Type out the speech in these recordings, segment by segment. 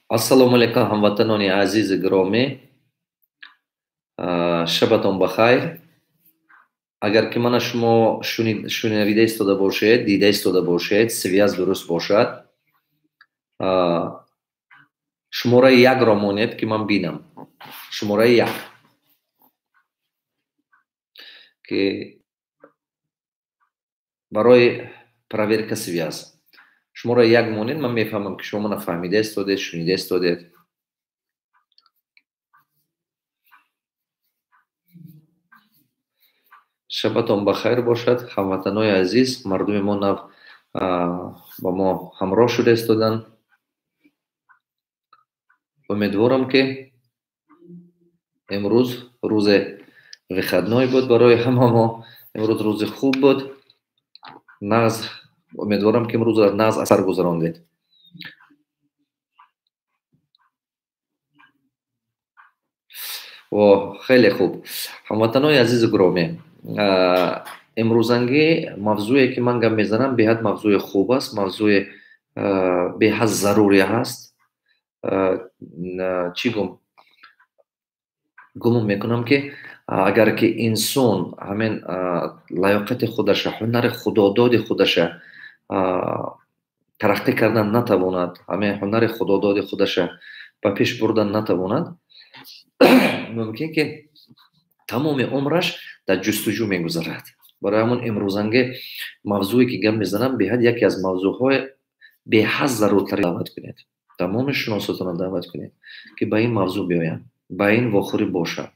Ассалому алайкум, ҳамватанони азизи гиромӣ. Шабатон бахайр. Агар ки мана шумо шунавида истода бошед, дида истода бошед, связь дуруст бошад, шумораи якро монед, ки ман бинам. Шумораи як. Ки барои проверка связь. Шумораи як монед, ман мефаҳмам, ки шумо мана фаҳмида истодед, шунида истодед. Шабатон бахайр бошад, ҳамватанои азиз, мардуми мо нав ба мо ҳамроҳ шуда истоданд. Умедворам, ки имрӯз рӯзи выходной буд барои ҳама мо. Имрӯз рӯзи хуб буд. Нағз, умедворам, ки имрӯз нағз асар гузарондед. О, хеле хуб. Ҳамватанои азизу гиромӣ, имрӯзангӣ мавзӯе, ки ман гап мезанам, беҳад мавзӯи хуб аст, мавзӯи беҳад зарурӣ ҳаст. Чӣ гум? Гумон мекунам, ки агар ки инсон ҳамин лаёқати худаша, ҳунари худододи худаша тараққӣ кардан натавонад, ҳамин ҳунари худододи худаша ба пеш бурдан натавонад, мумкин ки тамоми умраш дар ҷустуҷӯ мегузарад. Барои ҳамон имрӯзанги мавзӯе, ки гап мезанам, беҳад яке аз мавзӯъҳои беҳад заруртарин. Даъват кунед, тамоми шиносотонро даъват кунед, ки ба ин мавзӯъ биёянд, ба ин вохӯрӣ бошанд.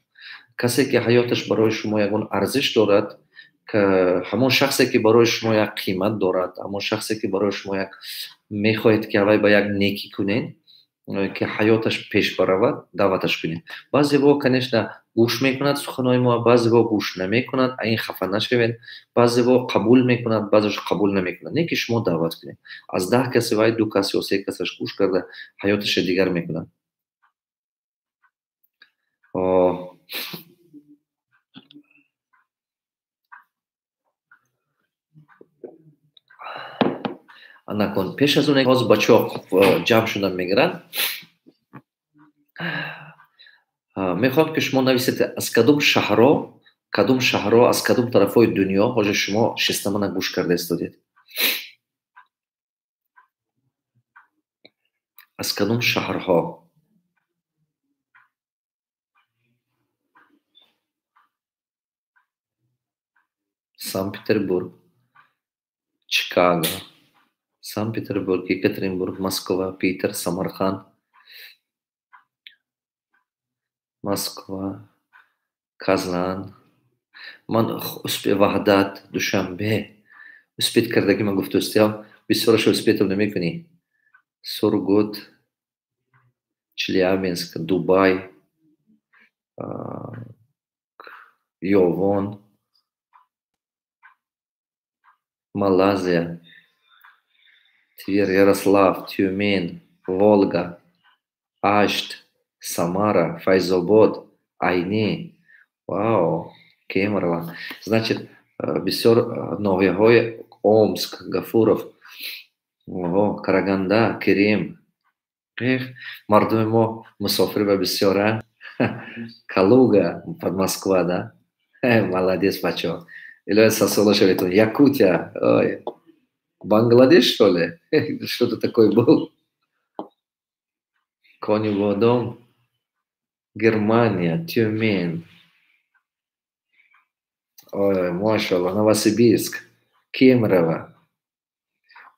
Касе, ки ҳаёташ барои шумо ягон арзиш дорад, ҳамон шахсе, ки барои шумо як қимат дорад, ҳамон шахсе, ки барои шумо як мехоҳед, ки аввал ба як некӣ кунед, ки ҳаёташ пеш баравад, даъваташ кунед. Баъзеҳо, конечно, гӯш мекунад суханои мо, баъзеҳо гӯш намекунад, ин хафа нашавед. Баъзеҳо қабул мекунад, баъзеҳо қабул намекунад. Не ки шумо даъват кунед. Аз 10 каси вай 2 кас ё 3 касаш гӯш карда ҳаёташа дигар мекунад. Анакун, пеш аз он ҳозир бачаҳо ҷамъ шудан мегиранд, мехоҳам, ки шумо нависед, аз кадом шаҳрҳо, кадом шаҳрҳо, аз кадом тарафҳои дунё ҳозир шумо шиста мана гӯш карда истодед. Аз кадом шаҳрҳо? Санкт-Петербург, Чикаго, Санкт-Петербург, Екатеринбург, Москва, Питер, Самарқанд, Москва, Казан. Ман Ваҳдат, Душанбе. Успеть кардаги ман гуфтустиям, бисёрашо успетам намекунӣ. Сургут, Челябинск, Дубай, Ёвон, Малайзия, Тверь, Ярослав, Тюмень, Волга, Ашт, Самара, Файзобод, Айни. Вау, Кемерово. Значит, бисёр ноҳияҳои Омск, Гафуров, ого, Караганда, Керим. Эх, мардуми мо мусофир ба бисёр, а? Калуга, под Москва, да? Молодец, бачо. Илоҳи сасола шавед. Якутия. Ой. Бангладеш, что ли? Что-то такое был. Коневодом. Германия, Тюмень. Ой, машаллах, Новосибирск, Кемерово,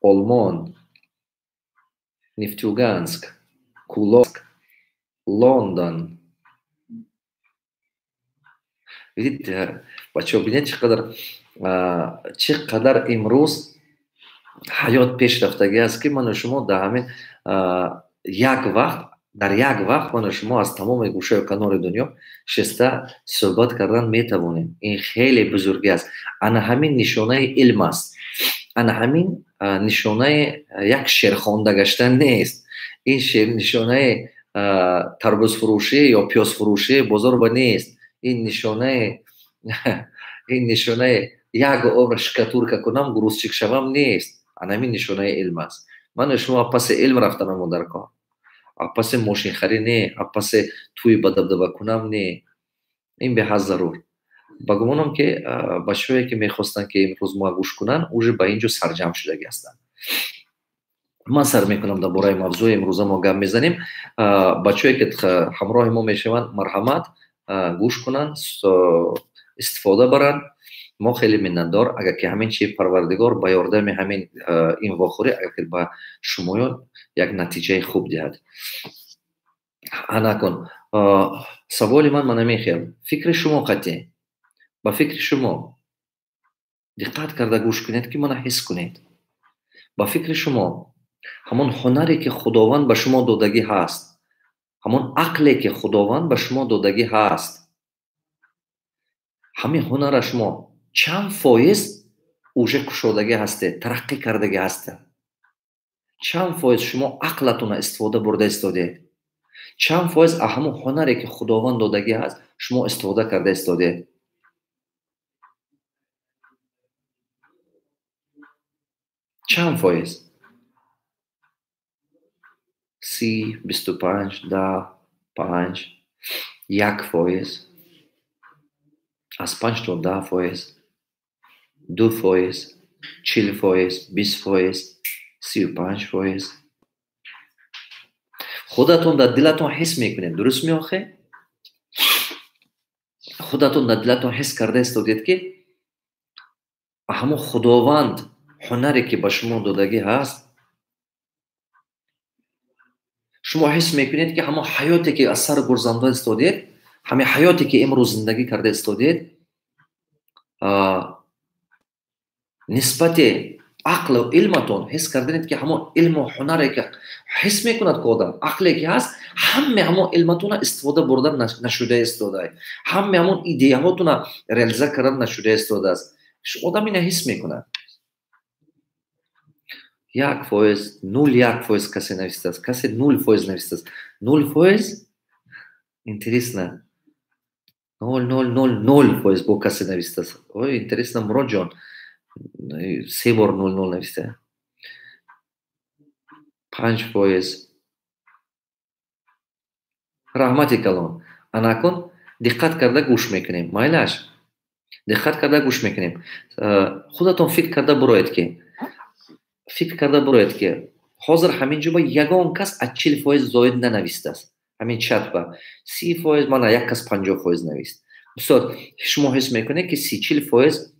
Олмон, Нефтеюганск, Куловск, Лондон. Видите, бачаҳо, бинед, чӣ қадар имрӯз ҳаёт пешрафтагӣ аст, ки ману шумо дар ҳамин як вақт, дар як вақт ману шумо аз тамоми гӯшаю канори дунё шиста суҳбат кардан метавонем. Ин хеле бузургӣ аст. Ана ҳамин нишонаи илм аст. Ана ҳамин нишонаи як шерхонда гаштан нест. Ин нишонаи тарбузфурӯшӣ ё пиёзфурӯшӣ бозорба нест. Ин нишонаи як умр шкатурка кунам, грузчик шавам нест. Ана ҳамин нишонаи илм аст. Ману шумо паси илм рафтанамон дар кор. Апаси мошинхарӣ не, апаси тӯи бадабдаба кунам не. Ин беҳад зарур. Ба гумонам, ки бачаҳое, ки мехостанд, ки имрӯз мо гӯш кунанд, уже ба ин ҷо сарҷамъ шудагӣ ҳастанд. Ман сар мекунам, дар бораи мавзӯи имрӯза мо гап мезанем. Бачаҳое, ки ҳамроҳи мо мешаванд, марҳамат, гӯш кунанд, истифода баранд. Мо хеле миннатдор, агар ки ҳамин чи Парвардигор ба ёрдами ҳамин ин вохӯрӣ, агар ки ба шумоён як натиҷаи хуб диҳад. Анакун саволи ман мана мехел: фикри шумо қатъӣ, ба фикри шумо диққат карда гӯш кунед, ки мана ҳис кунед. Ба фикри шумо, ҳамон ҳунаре, ки Худованд ба шумо додагӣ ҳаст, ҳамон ақле, ки Худованд ба шумо додагӣ ҳаст, ҳамин ҳунара шумо чанд фоиз уже кушодагӣ ҳастед, тараққӣ кардагӣ ҳастед? Чанд фоиз шумо ақлатонро истифода бурда истодед? Чанд фоиз ҳамон ҳунаре, ки Худованд додагӣ ҳаст, шумо истифода карда истодед? Чанд фоиз? 30, 25, 10, 5, 1%, аз 5 то 10%, 2%, 40%, 20%, 35%. Худатон дар дилатон ҳис мекунед, дуруст меохе? Худатон дар дилатон ҳис карда истодед, ки ҳамон Худованд ҳунаре, ки ба шумо додагӣ ҳаст, шумо ҳис мекунед, ки ҳамон ҳаёте, ки аз сар гузаронда истодед, ҳамин ҳаёте, ки имрӯз зиндагӣ карда истодед, нисбати ақлу илматон ҳис карданед, ки ҳамон илму ҳунаре, ки ҳис мекунад, ки одам ақле, ки ҳаст, ҳаме ҳамон илматона истифода бурдан нашуда истода, ҳаме ҳамон идеяҳотона реализа кардан нашуда истодааст. Одам ина ҳис мекунад. 1%, 0,1% касе навистааст, касе 0% навистааст. 0%, интересно, 0,000% бо касе навистааст. Ой, интересно, Муроджон се бор нол нол нависта. 5%. Раҳмати калон. Анакун диққат карда гӯш мекунем, майлаш, диққат карда гӯш мекунем. Худатон фикр карда буроед, ки фикр карда буроед, ки ҳозир ҳамин ҷо ба ягон кас аз 40% зоид нанавистааст. Ҳамин чат ба 30%, мана як кас 50% навист. Бисёр шумо ҳис мекунед, ки 30-40%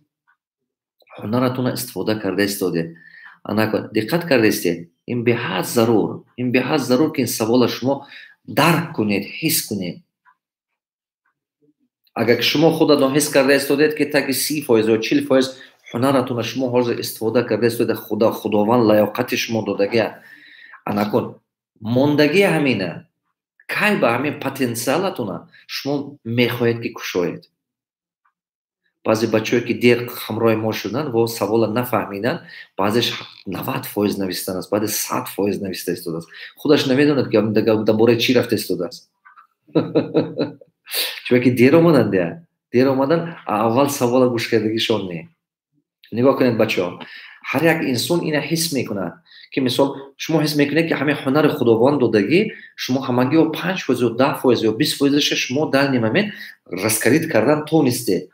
ҳунаратонро истифода карда истодед. Анакун диққат карда истед, ин беҳад зарур, ин беҳад зарур, ки ин савола шумо дарк кунед, ҳис кунед. Агар ки шумо худатон ҳис карда истодед, ки таги 30% ё 40% ҳунаратонро шумо ҳозир истифода карда истодед, Худованд лаёқати шумо додагия, анакун мондагии ҳамина кай ба ҳамин потенсиалатона шумо мехоҳед, ки кушоед? Баъзе бачаҳое, ки дер ҳамроҳи мо шуданд, во савола нафаҳмиданд, баъзеш 90% навистанааст, баъзе 100% нависта истодааст. Худаш намедонад, ки дар бораи чӣ рафта истодааст, чунки дер омаданд, дер омадан, аввал савола гӯш кардагишон не. Нигоҳ кунед, бачаҳо, ҳар як инсон ина ҳис мекунад, ки мисол шумо ҳис мекунед, ки ҳамин ҳунари Худованд додагӣ шумо ҳамагӣ ё 5% ё 10% ё 20 фоизаша шумо данный момент раскрыть кардан тонистед,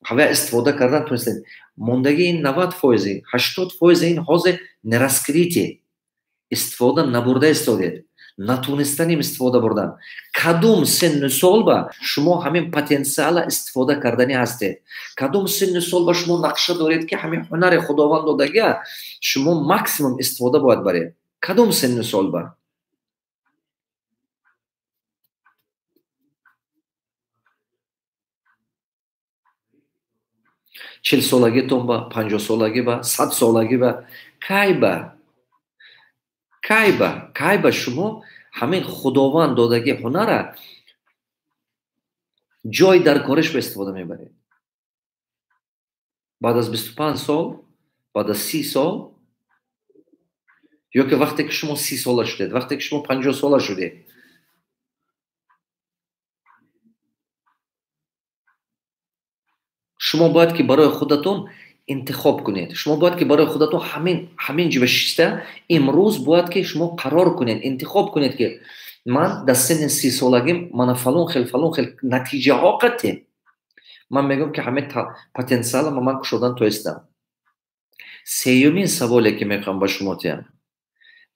ҳава истифода кардан тонистед. Мондагии ин 90 фоизи, 80 фоизи ин ҳозир нераскрытый, истифода набурда истодед, натонистаним истифода бурдан. Кадом синну сол ба шумо ҳамин потенсиала истифода карданӣ ҳастед? Кадом синну сол ба шумо нақша доред, ки ҳамин ҳунари Худованд додагия шумо максимум истифода бояд баред? Кадом синну сол ба? 40 солагитон ба, 50 солагӣ ба, 100 солагӣ ба, кай ба, кай ба, кай ба шумо ҳамин Худованд додагӣ ҳунара ҷой дар кориш ба истифода мебаред? Баъд аз 25 сол, баъд аз 30 сол, ё ки вақте ки шумо 30 сола шудед, вақте ки шумо 50 сола шудед? Шумо бояд ки барои худатон интихоб кунед. Шумо бояд ки барои худатон ҳамин ҷиба шиста имрӯз бояд ки шумо қарор кунед, интихоб кунед, ки Ман дар синни 30-солагим мана фалон хел фалон хел натиҷаҳо қатъи ман мегӯям, ки ҳамин потенсиалама ман кушодан тоистам. Сеюмин саволе, ки мехоҳам ба шумо диҳам: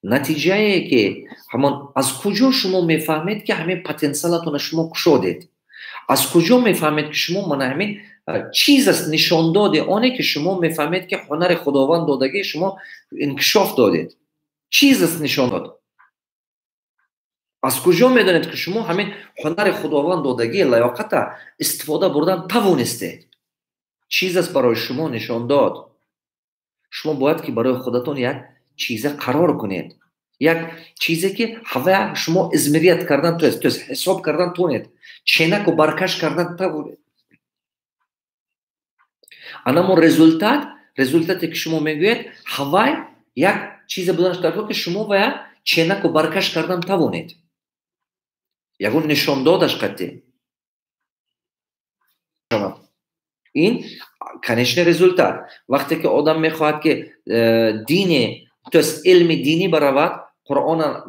натиҷае, ки ҳамон аз куҷо шумо мефаҳмед, ки ҳамин потенсиалатонро шумо кушодед? Аз куҷо мефаҳмед, ки шумо мана ҳамин чиз аст, нишондоди оне, ки шумо мефаҳмед, ки ҳунари Худованд додагии шумо инкишоф додед? Чиз аст нишондод? Аз куҷо медонед, ки шумо ҳамин ҳунари Худованд додагии лаёқата истифода бурдан тавонистед? Чиз аст барои шумо нишондод? Шумо бояд ки барои худатон як чиза қарор кунед, як чизе, ки ҳава шумо измерият кардан, то есть ҳисоб кардан тонед, ченаку баркаш кардан тавонед. Анамо результате, ки шумо мегӯед, ҳавай як чизе буданаш даркор, ки шумо вая ченаку баркаш кардан тавонед, ягон нишондодаш қатъӣ. Ин конечный результат. Вақте ки одам мехоҳад, ки дини, то есть илми динӣ баравад, Қуръона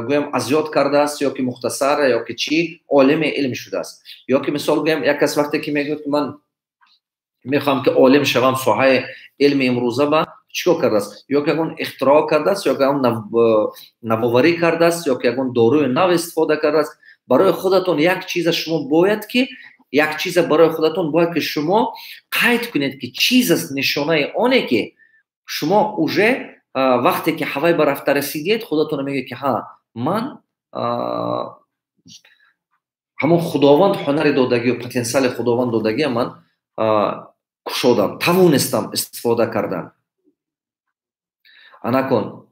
гӯям аз ёд кардааст ё ки мухтасара ё ки чӣ, олими илм шудааст, ё ки мисол гӯям, як кас вақте ки мегӯяд, ки ман мехоҳам, ки олим шавам, соҳаи илми имрӯза ба чӣ кор кардааст, ё ки ягон ихтироъ кардааст, ё ки ягон навоварӣ кардааст, ё ки ягон доруи нав истифода кардааст. Барои худатон як чиза шумо бояд ки як чиза барои худатон бояд ки шумо қайд кунед, ки чиз аст нишонаи оне, ки шумо уже вақте ки ҳавай ба рафта расидед, худатон мегӯед, ки ҳа, ман ҳамон Худованд ҳунари додагию потенсиали Худованд додагия ман кушодам, тавонистам истифода кардан. Анакун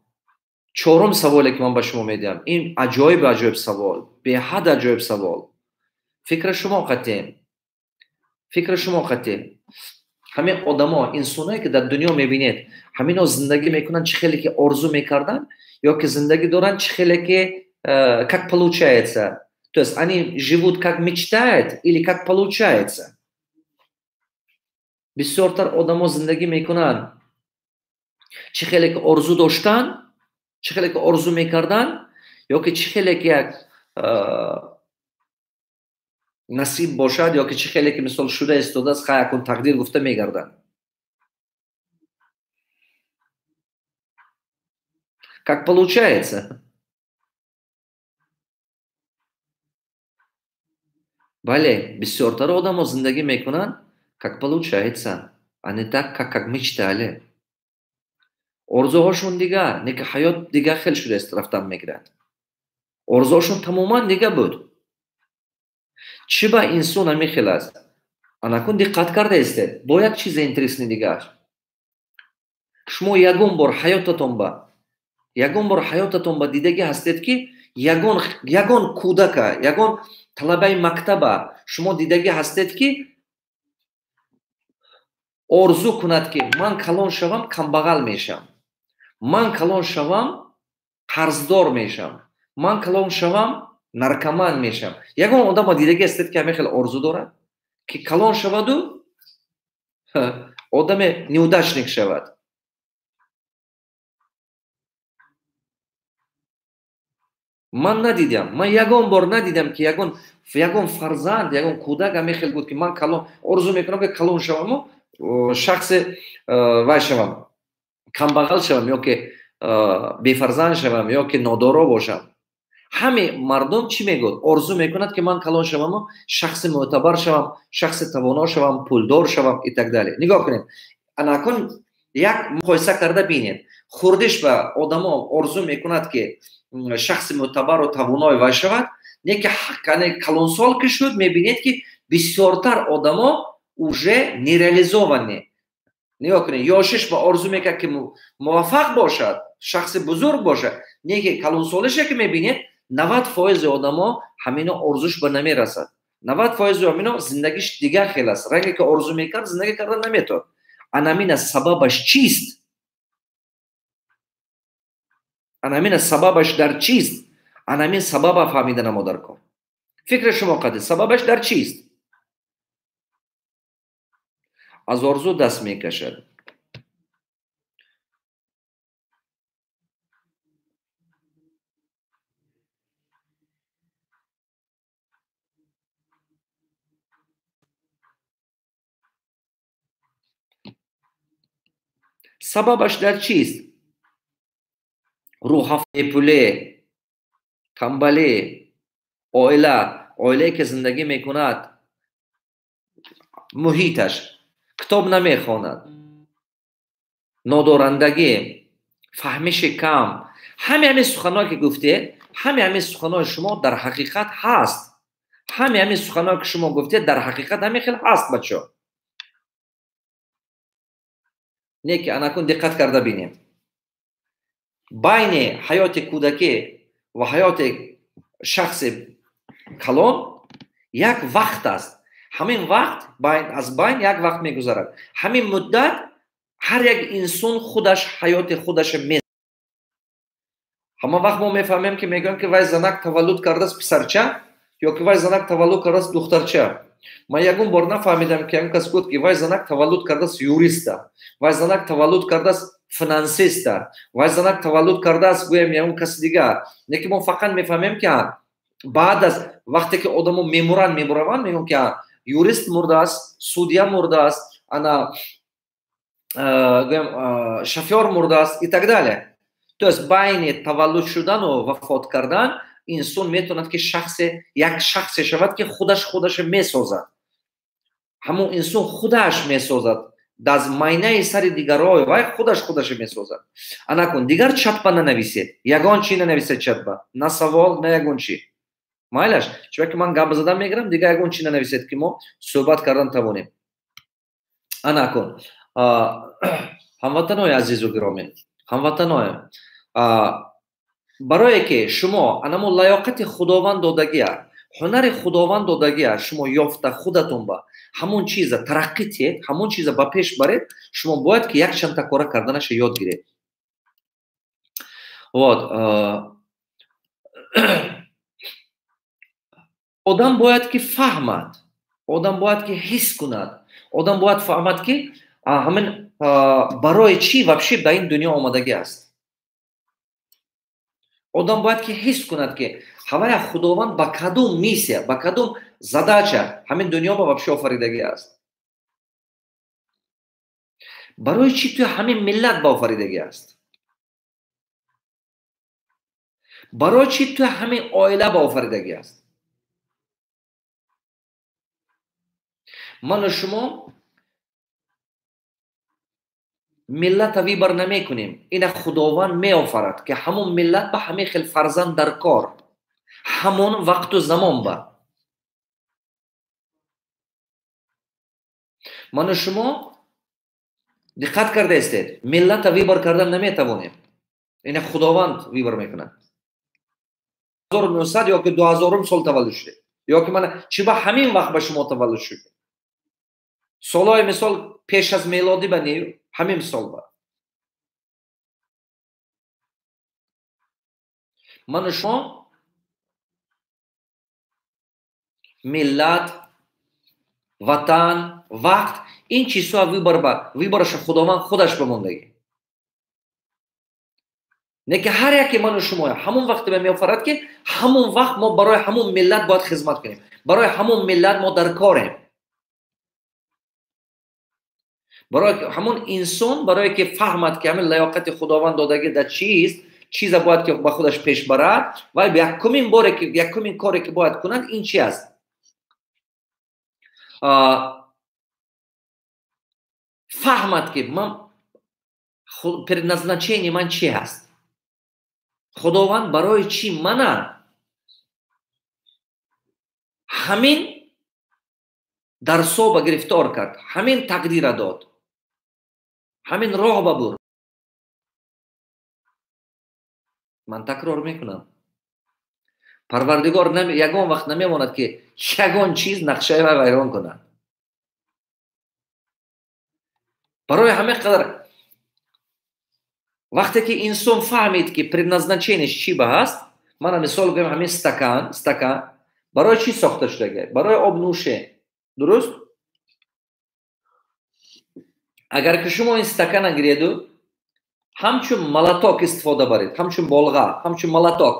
чорум саволе, ки ман ба шумо медиҳам, ин аҷоиб аҷоиб савол, беҳад аҷоиб савол. Фикри шумо қатъӣ, фикри шумо қатъӣ. Ҳамин одамо, инсоное, ки дар дунё мебинед, ҳамино зиндагӣ мекунанд чӣ хеле ки орзу мекарданд, ё ки зиндагӣ доранд чӣ хеле ки как получается? То есть они живут как мечтают или как получается? Бисёртар одамо зиндагӣ мекунанд чӣ хеле ки орзу доштанд, чӣ хеле ки орзу мекарданд, ё ки чӣ хеле ки як насиб бошад, ё ки чӣ хеле ки мисол шуда истодааст, хай, акун тақдир гуфта мегарданд? Как получается? Бале, бисёртар одамо зиндагӣ мекунанд как получается, а не так, как мечтали. Орзуҳошон дигар, не ки ҳаёт дигар хел шудааст, рафтан мегирад. Орзуҳошон тамоман дигар буд. Чӣ ба инсон ҳамин хел аст? Анакун диққат карда истед, бо як чизи интересный дигар. Шумо ягон бор ҳаётатон ба дидагӣ ҳастед, ки ягон кӯдака, ягон талабаи мактаба шумо дидагӣ ҳастед, ки орзу кунад, ки ман калон шавам, камбағал мешавам, ман калон шавам, қарздор мешавам, ман калон шавам, наркоман мешавам? Ягон одама дидагӣ ҳастед, ки ҳамин хел орзу дорад, ки калон шаваду одаме неудачник шавад? Ман надидам, ман ягон бор надидам, ки ягон фарзанд, ягон кӯдак ҳамин хел гуфт, ки ман калон орзу мекунам, ки калон шаваму шахси вай шавам, камбағал шавам, ё ки бефарзанд шавам, ё ки нодоро бошам. Ҳаме мардум чӣ мегӯяд? Орзу мекунад, ки ман калон шаваму шахси мӯътабар шавам, шахси тавоно шавам, пулдор шавам и так далее. Нигоҳ кунед, анакун як муқоиса карда бинед: хурдиш ба одамо орзу мекунад, ки шахси мӯътабару тавоной вай шавад, не ки калонсол ки шуд, мебинед, ки бисёртар одамо уже нереализованный. Нигоҳ кунед, ёшиш ба орзу мекард, ки муваффақ бошад, шахси бузург бошад, не ки калонсолише ки мебинед, 90% одамо ҳамино орзуш ба намерасад, 90% ҳамино зиндагиш дигар хел аст, ранге ки орзу мекард, зиндагӣ карда наметавад. Анамина сабабаш чист? Анамина сабабаш дар чист? Анамин сабаба фаҳмида намо дар кор. Фикри шумо қади, сабабаш дар чист? Аз орзу даст мекашад. Сабабаш дар чист? Рӯҳафтепуле, тамбале, оила, оилае ки зиндагӣ мекунад, муҳиташ, китоб намехонад, нодорандагӣ, фаҳмиши кам. Ҳаме ҳамин суханҳое ки гуфтед, ҳаме ҳамин суханҳои шумо дар ҳақиқат ҳаст. Ҳаме ҳамин суханҳое ки шумо гуфтед, дар ҳақиқат ҳамин хел ҳаст, бачо. Не ки анакун диққат карда бинед. Байни ҳаёти кӯдакӣ ва ҳаёти шахси калон як вақт аст. Ҳамин вақт аз байн як вақт мегузарад. Ҳамин муддат ҳар як инсон худаш ҳаёти худаша ме. Ҳама вақт мо мефаҳмем, ки мегӯям, ки вай занак таваллуд кардааст писарча ё ки вай занак таваллуд кардааст духтарча. Ман ягон бор нафаҳмидам, ки ягон кас гуфт, ки вай занак таваллуд кардааст юриста, вай занак таваллуд кардааст финансиста, вай занак таваллуд кардааст, гӯям, ягон каси дигар. Не ки мо фақат мефаҳмем, ки баъд аз вақте ки одамо мемуранд, мебураванд, мегӯям, ки юрист мурдааст, судья мурдааст, ана гӯям, шофёр мурдааст и так далее. То есть байни таваллуд шудану вафот кардан инсон метавонад, ки шахсе, як шахсе шавад, ки худаш худаша месозад. Ҳамон инсон худаш месозад. Аз майнаи сари дигарой вай худаш худаша месозад. Анакун дигар чатба нанависед. Ягон чи нанависед чатба. На савол, на ягон чи. Майлаш, чунки ман гап задан мегирам, дигар ягон чи нанависед, ки мо суҳбат кардан тавонем. Анакун ҳамватанои азизу гиромӣ, ҳамватаное, барое ки шумо анамо лаёқати Худованд додагия, ҳунари Худованд додагия шумо ёфта худатон ба ҳамон чиза тараққӣ тиҳед, ҳамон чиза ба пеш баред, шумо бояд ки якчандта кора карданаша ёд гиред. Вот, одам бояд ки фаҳмад, одам бояд ки ҳис кунад, одам бояд фаҳмад, ки ҳамин барои чӣ вообще ба ин дунё омадагӣ аст. Одам бояд ки ҳис кунад, ки ҳавая Худованд ба кадом миссия, ба кадом задача ҳамин дунё ба вообще офаридагӣ аст. Барои чӣ ту ҳамин миллат ба офаридагӣ аст? Барои чӣ ту ҳамин оила ба офаридагӣ аст? Ману шумо миллата выбор намекунем. Ина Худованд меофарад, ки ҳамон миллат ба ҳамин хел фарзанд дар кор, ҳамон вақту замон ба. Ману шумо диққат кардаистед, миллата выбор кардан наметавонем. Ина Худованд выбор мекунад. 1900 ё ки 2000 сол таваллуд шудед, ё ки мана чӣ ба ҳамин вақт ба шумо таваллуд шуд? Солҳои мисол пеш аз мелодӣ ба не, ҳамин сол ба. Ману шумо миллат, ватан, вақт, ин чизҳо выбор ба выбораша Худованд худаш ба мондагӣ. Не ки ҳар яке ману шумо ҳамон вақте ба меофарад, ки ҳамон вақт мо барои ҳамон миллат бояд хизмат кунем. Барои ҳамон миллат мо дар корем. Барои ҳамон инсон, барое ки фаҳмад, ки ҳамин лаёқати Худованд додагӣ дар чист, чиза бояд ки ба худаш пеш барад, ва якумин боре ки якумин коре ки бояд кунад, ин чи аст? Фаҳмад, ки ман предназначение ман чи ҳаст? Худованд барои чӣ мана ҳамин дарсо ба гирифтор кард, ҳамин тақдира дод, ҳамин роҳ ба бурд. Ман такрор мекунам, Парвардигор ягон вақт намемонад, ки ягон чиз нақшаи вай вайрон кунад. Барои ҳамин қадар вақте ки инсон фаҳмид, ки предназначениеш чӣ ба ҳаст, мана мисол гӯем, ҳамин стакан барои чӣ сохта шудага? Барои обнӯше. Дуруст? Агар ки шумо ин стакана гиреду ҳамчун молоток истифода баред, ҳамчун болға, ҳамчун молоток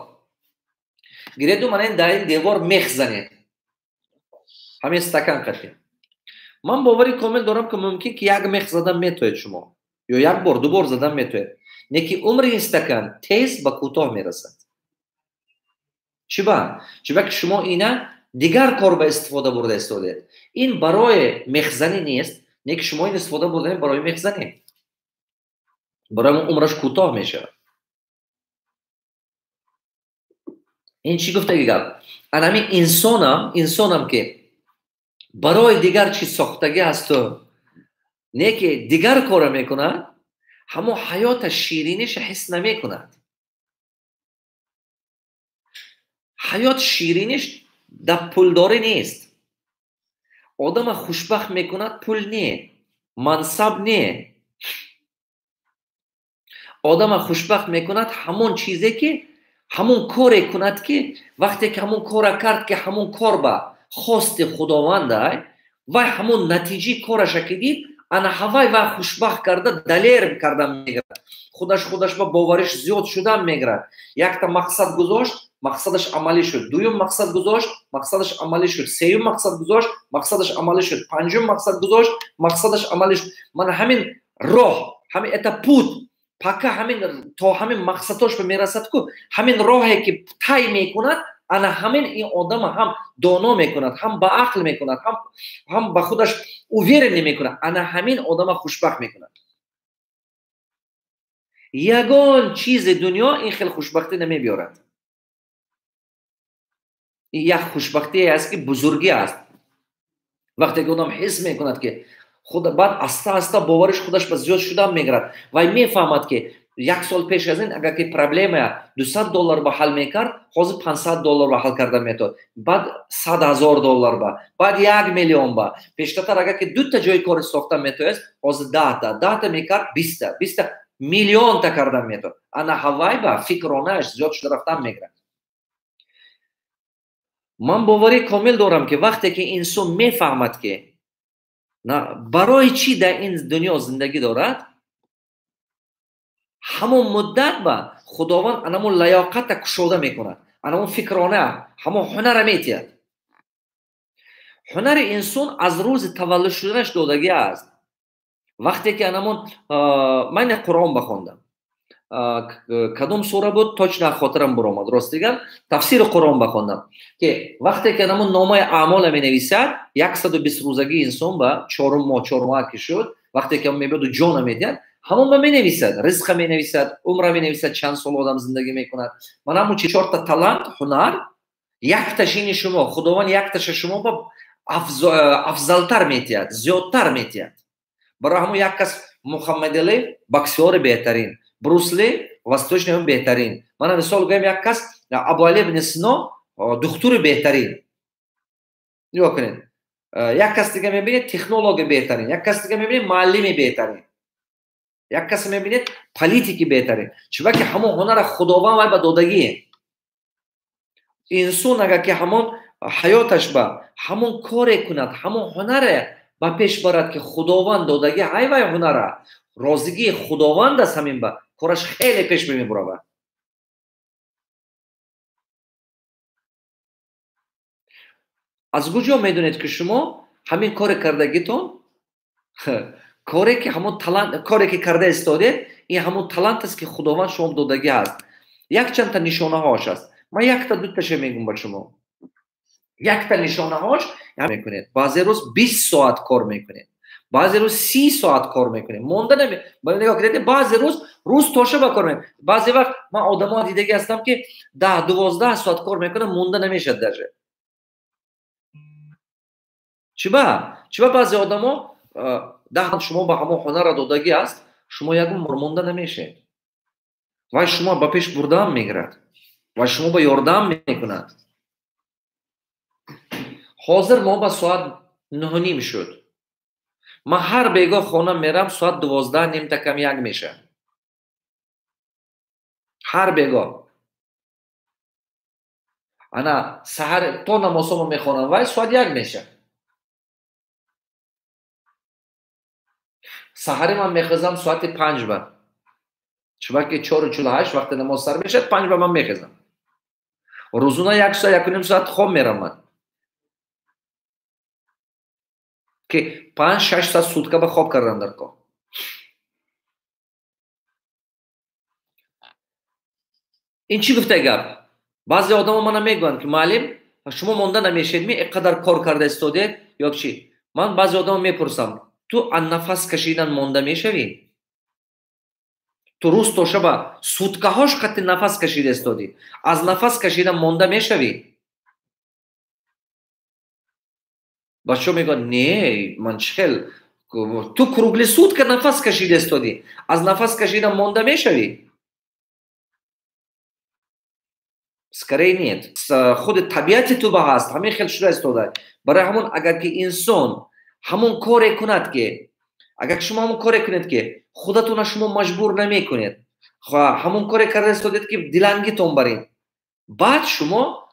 гиреду, мана ин дар ин девор мех занед, ҳамин стакан қатӣ. Ман бовари комил дорам, ки мумкин ки як мех задан метоед шумо. Ё як бор, ду бор задан метавонед. Не ки умри ин стакан тез ба кӯтоҳ мерасад. Чиба? Чиба ки шумо ина дигар кор ба истифода бурда истодед. Ин барои мехзанӣ нест, не ки шумо ин истифода бурдаед барои мехзанӣ. Барои умраш кӯтоҳ мешавад. Ин чӣ гуфтаги гап? Анами инсонам ки барои дигар чиз сохтагӣ ҳасту, не ки дигар кора мекунад, ҳамон ҳаёта шириниша ҳис намекунад. Ҳаёт шириниш дар пулдорӣ нест. Одама хушбахт мекунад пул не, мансаб не. Одама хушбахт мекунад ҳамон чизе ки ҳамон коре кунад ки вақте ки ҳамон кора кард ки ҳамон кор ба хости Худовандай, вай ҳамон натиҷаи кораша ки дид, ана ҳавай вай хушбахт карда далер карда мегирад. Худаш ба бовариш зиёд шудан мегирад. Якта мақсад гузошт, мақсадаш амалӣ шуд. Дуюм мақсад гузошт, мақсадаш амалӣ шуд. Сеюм мақсад гузошт, мақсадаш амалӣ шуд. Панҷум мақсад гузошт, мақсадаш амалӣ шуд. Мана ҳамин роҳ, ҳамин это путь, пока ҳамин то ҳамин мақсадош ба мерасад ку, ҳамин роҳе ки тай мекунад, ана ҳамин ин одама ҳам доно мекунад, ҳам ба ақл мекунад, ҳам ба худаш уверенный мекунад, ана ҳамин одама хушбахт мекунад. Ягон чизи дунё ин хел хушбахтӣ намебиёрад. Ин як хушбахтие аст ки бузургӣ аст. Вақте ки одам ҳис мекунад ки худ баъд аста-аста бовариш худаш ба зиёд шудан мегирад, вай мефаҳмад ки як сол пеш аз ин агар ки проблема $200 ба ҳал мекард, ҳозир $500 ба ҳал карда метавонад, баъд $100,000 ба, баъд 1 миллион ба. Пештартар агар ки дута ҷои кори сохта метавонист, ҳозир 10та мекард, 20та миллионта карда метавонад. Ана ҳавай ба фикронааш зиёд шуда рафтан мегирад. Ман боварии комил дорам ки вақте ки инсон мефаҳмад ки барои чӣ дар ин дунё зиндагӣ дорад, ҳамон муддат ба Худованд анамон лаёқата кушода мекунад, анамон фикрона, ҳамон ҳунара метиҳад. Ҳунари инсон аз рӯзи таваллуд шуданаш додагӣ аст. Вақте ки анамон ман Қуръон бахондам, кадом сура буд точно хотирам буромад, рост дигам тафсири Қуръон бахондам ки вақте ки анамон номаи аъмола менависад, 120 рӯзагии инсон ба чорум моҳ, 4 моҳ ки шуд, вақте ки мебиёду ҷона медиҳад, ҳамон ба менависад, ризқа менависад, умра менависад, чанд сол одам зиндагӣ мекунад. Ман ҳамон чорта талант, ҳунар, якташини шумо, Худованд якташа шумо ба афзалтар метиҳад, зиёдтар метиҳад. Барои ҳамон як кас Муҳаммадалӣ боксёри беҳтарин, Брус Ли восточный беҳтарин. Мана мисол гӯям, як кас Абуали ибн Сино духтури беҳтарин. Нигоҳ кунед. Як кас дига мебинед технологи беҳтарин, як кас дига мебинед муаллими беҳтарин, як кас мебинед политики беҳтарин. Чунки ки ҳамон ҳунара Худованд вай ба додагӣ. Инсон агар ки ҳамон ҳаёташ ба ҳамон коре кунад, ҳамон ҳунаре ба пеш барад ки Худованд додагӣ, ҳай вай ҳунара розигии Худованд аст, ҳамин ба кораш хеле пеш мебуравад. Аз куҷо медонед ки шумо ҳамин коре кардагитон, коре ки ҳамон талант, коре ки карда истодед, ин ҳамон талант аст ки Худованд шумо додагӣ аст. Якчандта нишонаҳош аст. Ман якта дуташа мегӯм ба шумо. Якта нишонаҳош мекунед. Баъзе рӯз 20 соат кор мекунед, баъзе рӯз 30 соат кор мекунед. Монда наме, нигоҳ кунед, баъзе рӯз рӯз то шаба кор мекунед. Баъзе вақт ман одамо дидагӣ ҳастам ки 10-12 соат кор мекунам, монда намешад даже. Чиба? Чиба баъзе одамо даҳ шумо ба ҳамон ҳунара додагӣ аст, шумо ягон монда намешед. Вай шумо ба пеш бурдаам мегирад, вай шумо ба ёрдам мекунад. Ҳозир мо ба соат 9:30 шуд. Ман ҳар бегоҳ хона мерам, соат 12:30 та кам як мешавад. Ҳар бегоҳ. Ана саҳар то намозҳомо мехонам, вай соат 1 мешавад. Саҳари ман мехезам соати 5 ба. Чунки 4:48 вақти намоз сар мешавад, 5 ба ман мехезам. Рӯзона 1 соат, 1.5 соат хоб мерам ман. Ки 5-6 соат сутка ба хоб кардан дар кор. Ин чӣ гуфта гап? Баъзе одамо мана мегӯянд, ки муаллим, шумо монда намешед ми, ин қадар кор карда истодед ё чӣ? Ман баъзе одамо мепурсам, ту аз нафас кашидан монда мешавӣ? Ту рӯз то шаба суткаҳош қати нафас кашида истодӣ, аз нафас кашидан монда мешавӣ? Бачаҳо мегӯянд, не, ман чӣ хел, ту круглый сутка нафас кашида истодӣ, аз нафас кашидан монда мешавӣ? Скорее нет. Худи табиати ту ба ҳаст, ҳамин хел шуда истода. Барои ҳамон агар ки инсон ҳамон коре кунад, ки агар шумо ҳамон коре кунед, ки худатона шумо маҷбур намекунед, ҳамон коре карда истодед, ки дилангитон барин, баъд шумо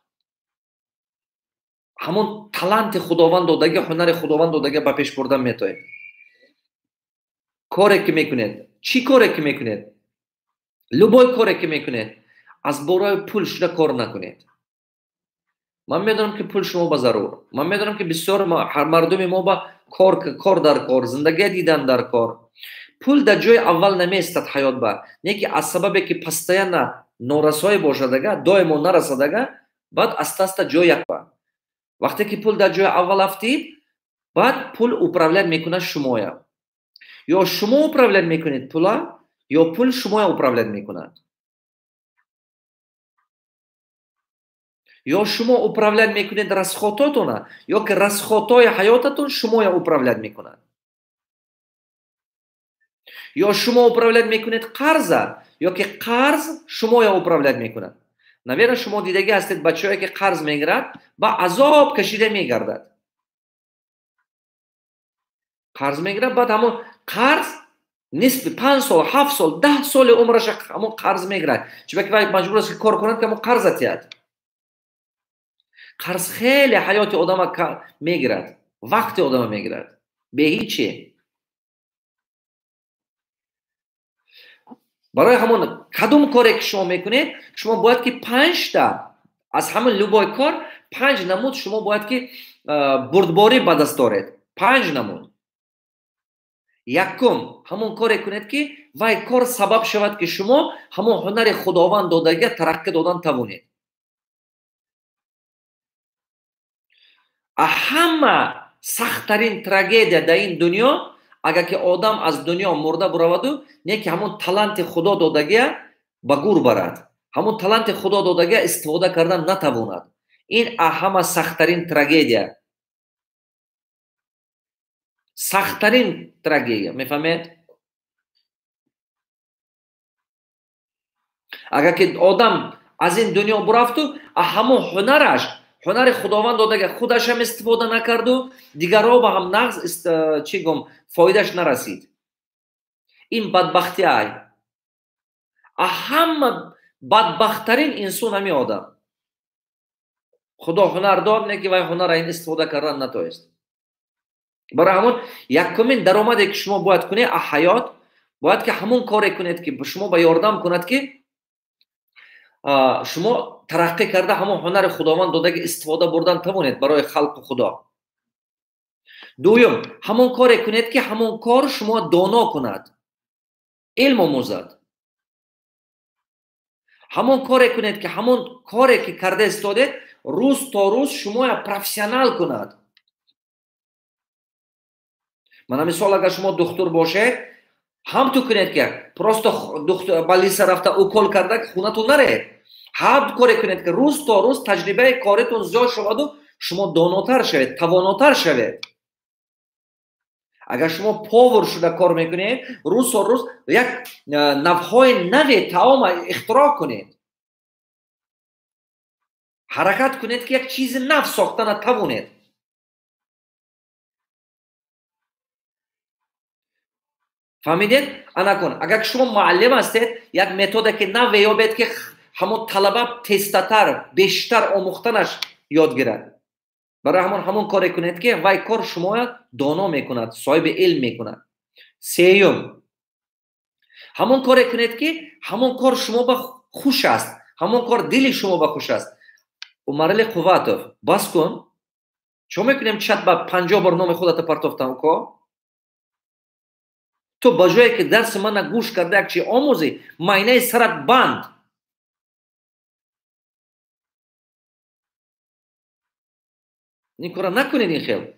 ҳамон таланти Худованд додагӣ, ҳунари Худованд додагӣ ба пеш бурдан метоед. Коре ки мекунед, чӣ коре ки мекунед, любой коре ки мекунед, аз бораи пул шуда кор накунед. Ман медонам, ки пул шумо ба зарур. Ман медонам, ки бисёр мардуми мо ба кор дар кор, зиндагия дидан дар кор. Пул дар ҷои аввал намеистад ҳаёт ба, не ки аз сабабе ки постоянно норасоӣ бошадага, доимо нарасадага, баъд аста-аста ҷои як ба. Вақте ки пул дар ҷои аввал афтид, баъд пул управлять мекунад шумоя. Ё шумо управлять мекунед пула, ё пул шумоя управлять мекунад. Ё шумо управлять мекунед расходотона, ё ки расходҳои ҳаётатон шумоя управлять мекунад. Ё шумо управлять мекунед қарза, ё ки қарз шумоя управлять мекунад. Наверно, шумо дидагӣ ҳастед бачаҳое, ки қарз мегирад, ба азоб кашида мегардад. Қарз мегирад, баъд ҳамон қарз нисфи 5 сол, 7 сол, 10 соли умраша ҳамон қарз мегирад. Чунки вай маҷбур аст, ки кор кунад, ки ҳамон қарза тиҳад. Қарз хеле ҳаёти одама мегирад, вақти одама мегирад, бе ҳиче. Барои ҳамон кадом коре ки шумо мекунед, шумо бояд ки 5та аз ҳамон любой кор 5 намуд шумо бояд ки бурдборӣ ба даст доред. 5 намуд. Якум, ҳамон коре кунед, ки вай кор сабаб шавад, ки шумо ҳамон ҳунари Худованд додагия тараққӣ додан тавонед. А ҳама сахттарин трагедия дар ин дунё, агар ки одам аз дунё мурда бураваду, не ки ҳамон таланти Худо додагия ба гур барад, ҳамон таланти Худо додагия истифода кардан натавонад. Ин ҳама сахттарин трагедия, сахттарин трагедия, мефаҳмед? Агар ки одам аз ин дунё бурафту, ҳамон ҳунараш, ҳунари Худованд додага худашам истифода накарду, дигарро ба ҳам нағз чӣ гум фоидаш нарасид. Ин бадбахтӣ ай. А ҳама бадбахттарин инсон ҳамин одам. Худо ҳунар дод, не ки вай ҳунара ин истифода кардан натоист. Барои ҳамон якумин даромаде ки шумо бояд кунед а ҳаёт, бояд ки ҳамон коре кунед, ки шумо ба ёрдам кунад, ки шумо тараққӣ карда ҳамон ҳунари Худованд додаги истифода бурдан тавонед барои халқи Худо. Дуюм, ҳамон коре кунед, ки ҳамон кор шумо доно кунад, илм омӯзад. Ҳамон коре кунед, ки ҳамон коре ки карда истодед, рӯз то рӯз шумоя профессионал кунад. Мана мисол, агар шумо духтур бошед, ҳам ту кунед, ки просто больница рафта укол карда хунатон наред. Ҳам коре кунед, ки рӯз то рӯз таҷрибаи коритон зиёд шаваду шумо донотар шавед, тавонотар шавед. Агар шумо повар шуда кор мекунед, рӯз то рӯз як навъҳои нави таома ихтироъ кунед. Ҳаракат кунед, ки як чизи нав сохтана тавонед. Фаҳмидед? Анакун, агар шумо муаллим ҳастед, як методе ки нав ёбед, ки ҳамон талаба тезтар, бештар омӯхтанаш ёд гирад. Барои ҳамон коре кунед, ки вай кор шумоя доно мекунад, соҳиби илм мекунад. Сеюм, ҳамон коре кунед, ки ҳамон кор шумо ба хуш аст, ҳамон кор дили шумо ба хуш аст. Умарали Қувватов, бас кун. Чо мекунем чат ба 50 бор номи худата партофтам ко? Ту ба ҷое ки дарси мана гӯш карда як чи омӯзӣ, майнаи сарат банд. Ин кора накунед ин хел.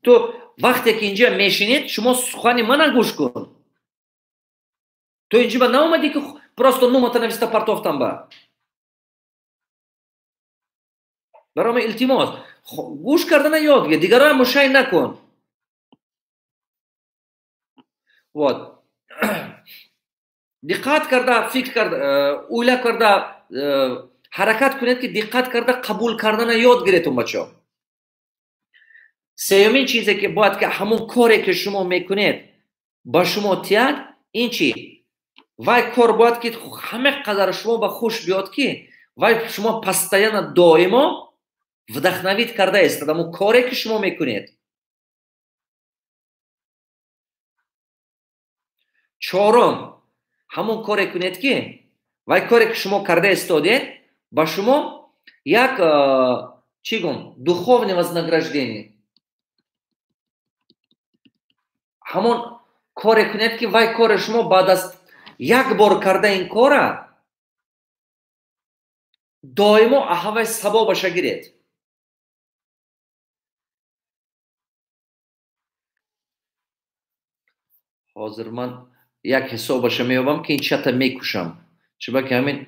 Ту вақте ки инҷа мешинед, шумо сухани мана гӯш кун. Ту инҷа ба наомадӣ ки просто номата нависта партофтам ба. Барои ман илтимос, гӯш кардана ёд гир, дигарро мушай накун. Вот. Диққат карда, фикр карда, o'ylab карда, ҳаракат кунед ки диққат карда қабул кардана ёд гиретун бачаҳо. Сеюмин чизе ки бояд ки ҳамон коре ки шумо мекунед ба шумо тияд, ин чи? Вай кор бояд ки ҳама қадар шумо ба хуш биёд ки вай шумо постоянно доимо вдохновить карда истад ҳамон коре ки шумо мекунед. Чорум, ҳамон коре кунед ки вай коре ки шумо карда истодед ба шумо як чӣ гум духовное вознаграждение. Ҳамон коре кунед ки вай кори шумо баъд аз як бор карда ин кора доимо аҳавай савобаша гиред. Ҳозир ман як ҳисобаша меёбам ки ин чата мекушам. Чунки ҳамин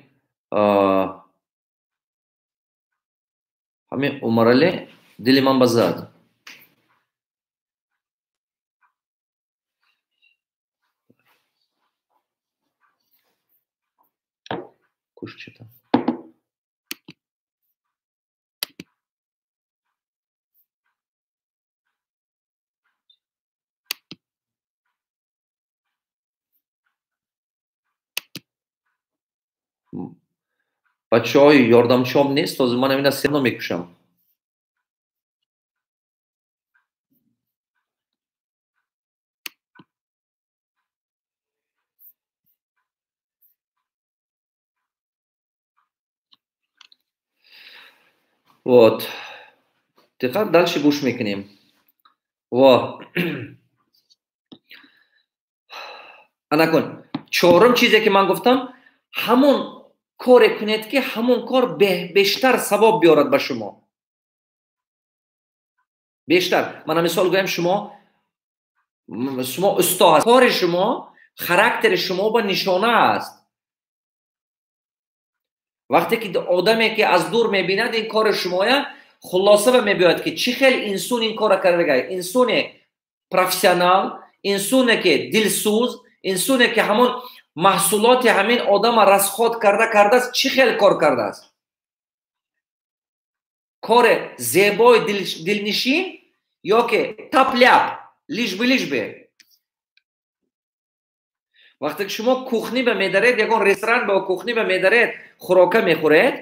Умаралӣ дили ман ба зад. Куш чата. Бачаҳои ёрдамчиҳом нест, ҳозир ман ҳамина сено мекушам. Вот. Диққат, дальше гӯш мекунем. Во. Анакун, чорум чизе ки ман гуфтам, ҳамон коре кунед ки ҳамон кор бештар савоб биёрад ба шумо. Бештар. Мана мисол гӯям, шумо усто ҳаст. Кори шумо, характери шумо ба нишона аст. Вақте ки одаме ки аз дур мебинад ин кори шумоя, хулоса ба мебиёяд ки чӣ хел инсон ин кора кардагай. Инсоне профессионал, инсоне ки дилсӯз, инсоне ки ҳамон маҳсулоти ҳамин одама расход карда кардааст, чӣ хел кор кардааст. Коре зебои дилнишин ё ки тапляп, лишь бы. Вақте ки шумо кухни ба медаред, ягон ресторан ба кухни ба медаред, хӯрока мехӯред,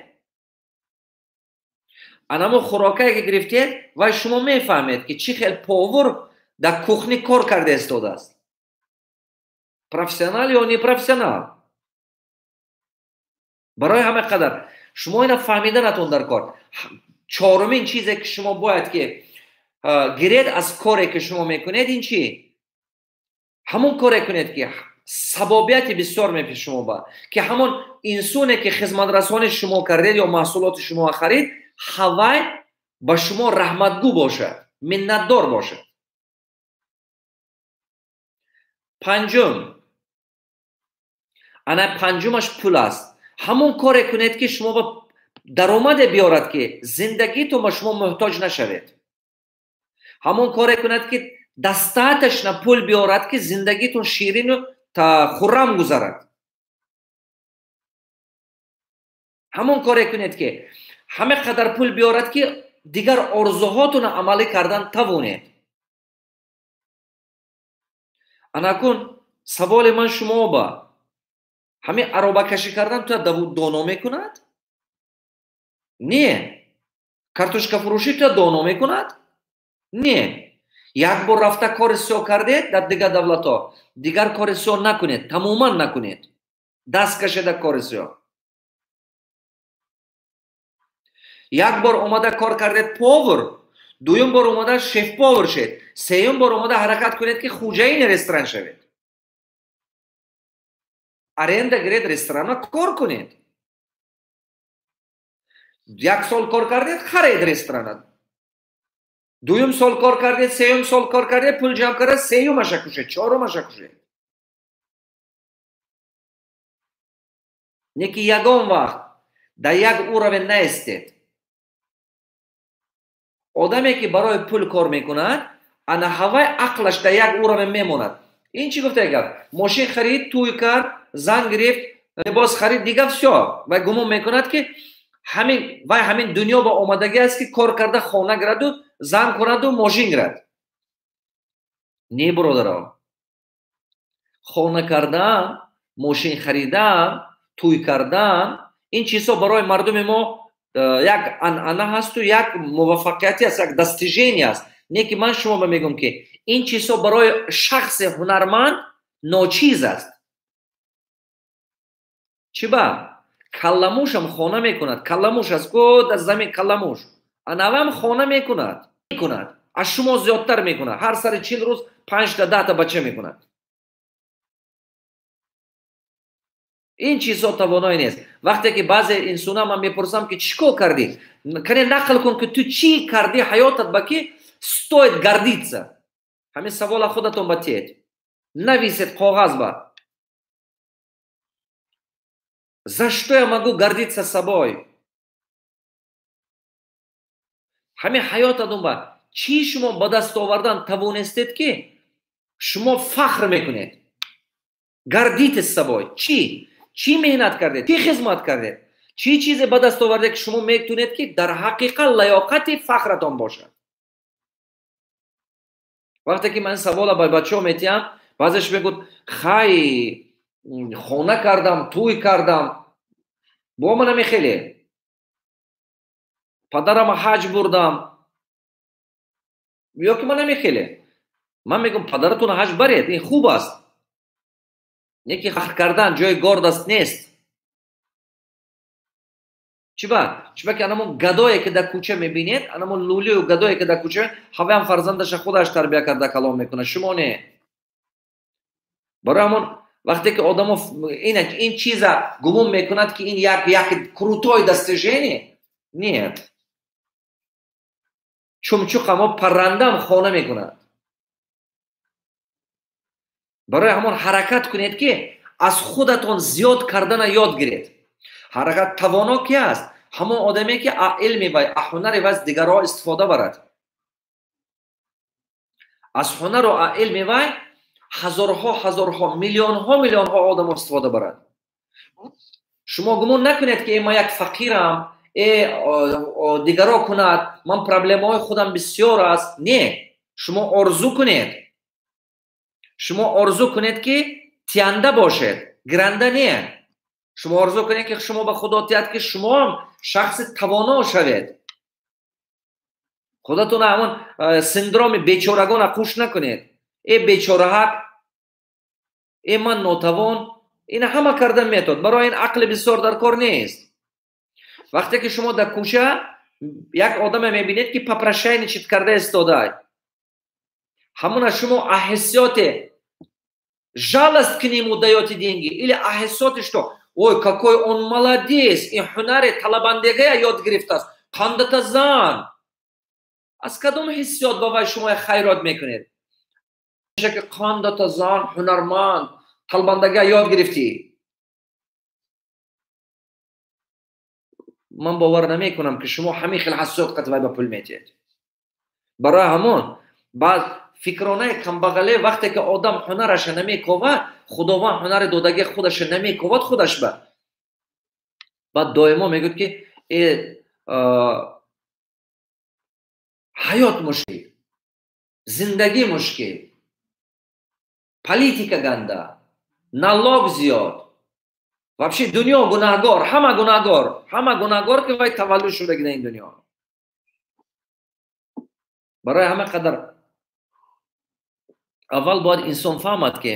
анамо хӯрокае ки гирифтед, вай шумо мефаҳмед ки чӣ хел повар дар кухни кор карда истодааст. Профессионал ё непрофессионал. Барои ҳама қадар шумо ина фаҳмиданатон дар кор. Чорумин чизе ки шумо бояд ки гиред аз коре ки шумо мекунед, ин чи? Ҳамон коре кунед ки сабобияти бисёр мепеш шумо ба, ки ҳамон инсоне ки хизматрасони шумо кардед ё маҳсулоти шумо харид, ҳавай ба шумо раҳматгӯ бошад, миннатдор бошад. Панҷум. Ана панҷумаш пул аст. Ҳамон коре кунед ки шумо ба даромаде биёрад ки зиндагитон ба шумо муҳтоҷ нашавед. Ҳамон коре кунед ки достаточно пул биёрад ки зиндагитон ширину хуррам гузарад. Ҳамон коре кунед ки ҳама қадар пул биёрад ки дигар орзуҳотонро амалӣ кардан тавонед. Анакун саволи ман шумо ба ҳамин аробакашӣ кардан туя доно мекунад? Не. Картошкафурӯшӣ туя доно мекунад? Не. Як бор рафта кори сиёҳ кардед дар дигар давлатҳо, дигар кори сиёҳ накунед, тамоман накунед. Даст кашед аз кори сиёҳ. Як бор омада кор кардед повар, дуюм бор омада шеф-повар шед, сеюм бор омада ҳаракат кунед ки хуҷаини ресторан шавед. Аренда гиред ресторанро кор кунед. Як сол кор кардед, харед ресторана. Дуюм сол кор кардед, сеюм сол кор кардед, пул ҷамъ карда, сеюмаша кушед, чорумаша кушед. Не ки ягон вақт дар як уровень наистед. Одаме ки барои пул кор мекунад, ана ҳавай ақлаш дар як уровень мемонад. Ин чӣ гуфта гап? Мошин харид, тӯй кард, зан гирифт, либос харид, дига всё. Вай гумон мекунад, ки ҳамин вай ҳамин дунё ба омадагӣ аст, ки кор карда хона гираду, зан кунаду, мошин гирад. Не, бародарон. Хона кардан, мошин харидан, тӯй кардан, ин чизҳо барои мардуми мо як анъана ҳасту як муваффақияти аст, як достижение аст. Не ки ман шумо ба мегӯм, ки ин чизҳо барои шахси ҳунарманд ночиз аст. Чӣ ба? Калламушам хона мекунад. Калламуш аст, ку дар замин калламуш. Анавам хона мекунад. Мекунад. Аз шумо зиёдтар мекунад. Ҳар сари 40 рӯз 5 та 10 та бача мекунад. Ин чизҳо тавоное нест. Вақте ки баъзе инсона ман мепурсам, ки чӣ кор кардӣ, кане нақл кун, ки ту чӣ кардӣ ҳаётат ба, ки стоит гордиться. Ҳамин савола худатон ба тиед, нависед коғаз ба: за что я могу гордиться собой? Ҳамин ҳаётатон ба чӣ шумо ба даст овардан тавонистед, ки шумо фахр мекунед, гордитесь собой? Чӣ меҳнат кардед, чӣ хизмат кардед, чӣ чизе ба даст овардед, ки шумо метунед, ки дар ҳақиқат лаёқати фахратон бошад? Вақте ки ман савола ба бачаҳо метиҳам, баъзеш мегӯд: хай, хона кардам, тӯй кардам, бо мана мехеле падарама ҳаҷ бурдам ё ки мана мехеле. Ман мегӯм: падаратон ҳаҷ баред, ин хуб аст, не ки фахр кардан ҷои гордость нест. Чиба? Чиба ки анамон гадое, ки дар кӯча мебинед, анамон лулию гадое, ки дар кӯча, ҳаваям фарзандаша худаш тарбия карда калом мекунад, шумо не. Барои ҳамон вақте ки одамо ин чиза гумон мекунад, ки ин як крутой достижение, нет. Чумчуқамо паррандам хона мекунад. Барои ҳамон ҳаракат кунед, ки аз худатон зиёд кардана ёд гиред. Ҳаракат. Тавоно ки аст? Ҳамон одаме, ки илми вай, ҳунари вай дигарҳо истифода барад. Аз ҳунару илми вай ҳазорҳо, ҳазорҳо, миллионҳо, миллионҳо одамо истифода барад. Шумо гумон накунед, ки э, ман як фақирам, э, дигарҳо кунад, ман проблемаҳои худам бисёр аст. Не, шумо орзу кунед, шумо орзу кунед, ки тиянда бошед, гиранда не. Шумо орзу кунед, ки шумо ба Худо тияд, ки шумоам шахси тавоно шавед. Худатона ҳамон синдроми бечорагона қуш накунед: э, бечораҳак, э, ман нотавон. Ина ҳама карда метод, барои ин ақли бисёр дар кор нест. Вақте ки шумо дар кӯча як одаме мебинед, ки попрошайничать карда истода, ҳамона шумо аҳиссиёте жалость к нему даёте деньги или аҳиссиёте, что ой, какой он молодец, ин ҳунари талабандегия ёд гирифтааст, қандата зан? Аз кадом ҳиссиёт ба вай шумо хайрот мекунед, ки қандата зан, ҳунарманд, талабандагия ёд гирифтӣ? Ман бовар намекунам, ки шумо ҳамин хел ҳассиёт қати вай ба пул метиҳед. Барои ҳамон баъд фикронаи камбағале, вақте ки одам ҳунараша намековад, Худованд ҳунари додагии худаша намековад худаш ба, баъд доимо мегӯяд, ки э, ҳаёт мушкил, зиндагӣ мушкил, политика ганда, налог зиёд, вообще дунё гунаҳгор, ҳама гунаҳгор, ҳама гунаҳгор, ки вай таваллуд шудаги дар ин дунё. Барои ҳама қадар аввал бояд инсон фаҳмад, ки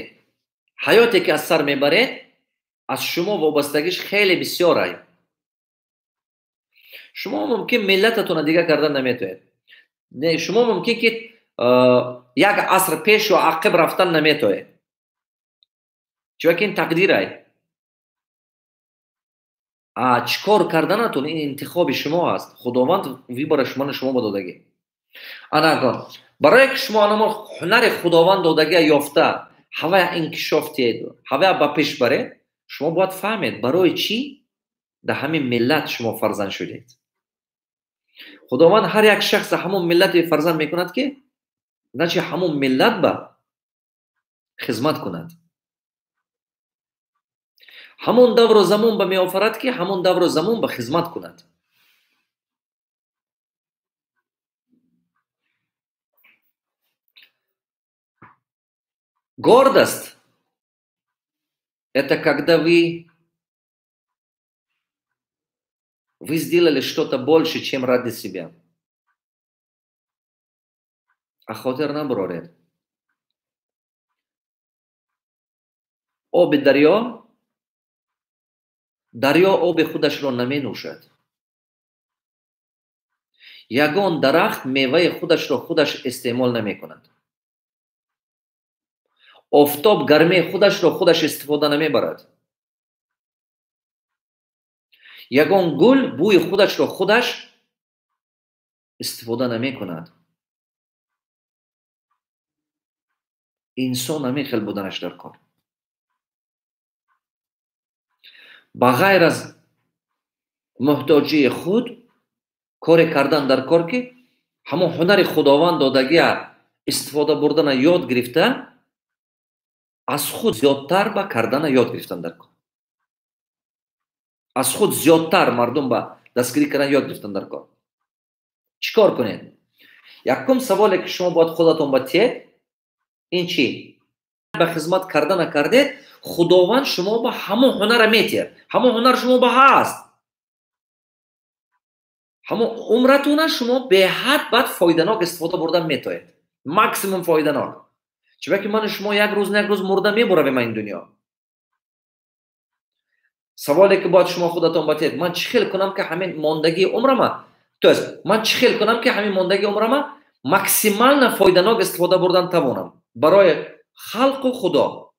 ҳаёте, ки аз сар мебаред, аз шумо вобастагиш хеле бисёрай. Шумо мумкин миллататонро дигар кардан наметавонед, шумо мумкин ки як аср пеш ё ақиб рафтан наметавонед, чунки ин тақдирай. А чӣ кор карданатон ин интихоби шумо аст. Худованд выбор а шуморо шумо ба додагӣ. Анакон барое ки шумо анамо ҳунари Худованд додагия ёфта, ҳавая инкишоф диҳед, ҳавая ба пеш баред, шумо бояд фаҳмед, барои чӣ дар ҳамин миллат шумо фарзанд шудед. Худованд ҳар як шахса ҳамон миллате фарзанд мекунад, ки начи ҳамон миллат ба хизмат кунад. Ҳамон давру замон ба меофарад, ки ҳамон давру замон ба хизмат кунад. Гордость – это когда вы сделали что-то больше, чем ради себя. А хотир наброред. Оби дарё, дарё оби худашро наменӯшад. Ягон дарахт меваи худашро худаш истеъмол намекунад. Офтоб гармии худашро худаш истифода намебарад. Ягон гул бӯи худашро худаш истифода намекунад. Инсон ҳамин хел буданаш дар кор. Ба ғайр аз муҳтоҷии худ коре кардан дар кор, ки ҳамон ҳунари Худованд додагия истифода бурдана ёд гирифта, аз худ зиёдтар ба кардана ёд гирифтан дар кор. Аз худ зиёдтар мардум ба дастгирӣ кардан ёд гирифтан дар кор. Чӣ кор кунед? Якум саволе, ки шумо бояд худатон ба тиҳед, ин чӣ? Ба хизмат кардана кардед, Худованд шумо ба ҳамон ҳунара метиҳад. Ҳамон ҳунар шумо ба ҳаст. Ҳамон умратона шумо беҳад баъд фоиданок истифода бурдан метоед. Максимум фоиданок. Чунки ману шумо як рӯз на як рӯз мурда мебуравем ин дунё. Саволе, ки бояд шумо худатон ба тиҳед, ман чӣ хел кунам, ки ҳамин мондагии умрама, то есть ман чӣ хел кунам, ки ҳамин мондагии умрама максимально фоиданок истифода бурдан тавонам барои халқу Худо.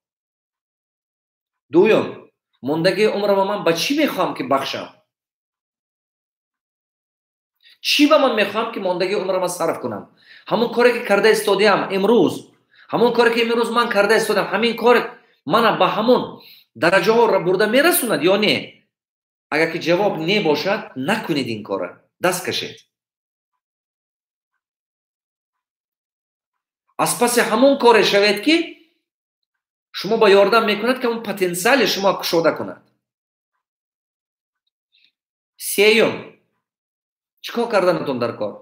Дуюм, мондагии умрама ман ба чӣ мехоҳам, ки бахшам? Чӣ ба ман мехоҳам, ки мондагии умрама сарф кунам? Ҳамон коре, ки карда истодаам имрӯз, ҳамон коре, ки имрӯз ман карда истодам, ҳамин кор мана ба ҳамон дараҷаҳо бурда мерасонад ё не? Агар ки ҷавоб не бошад, накунед ин кора, даст кашед. Аз паси ҳамон коре шавед, ки шумо ба ёрдам мекунад, ки ҳамон потенсиали шумо кушода кунад. Сеюм, чӣ кор карданатон дар кор?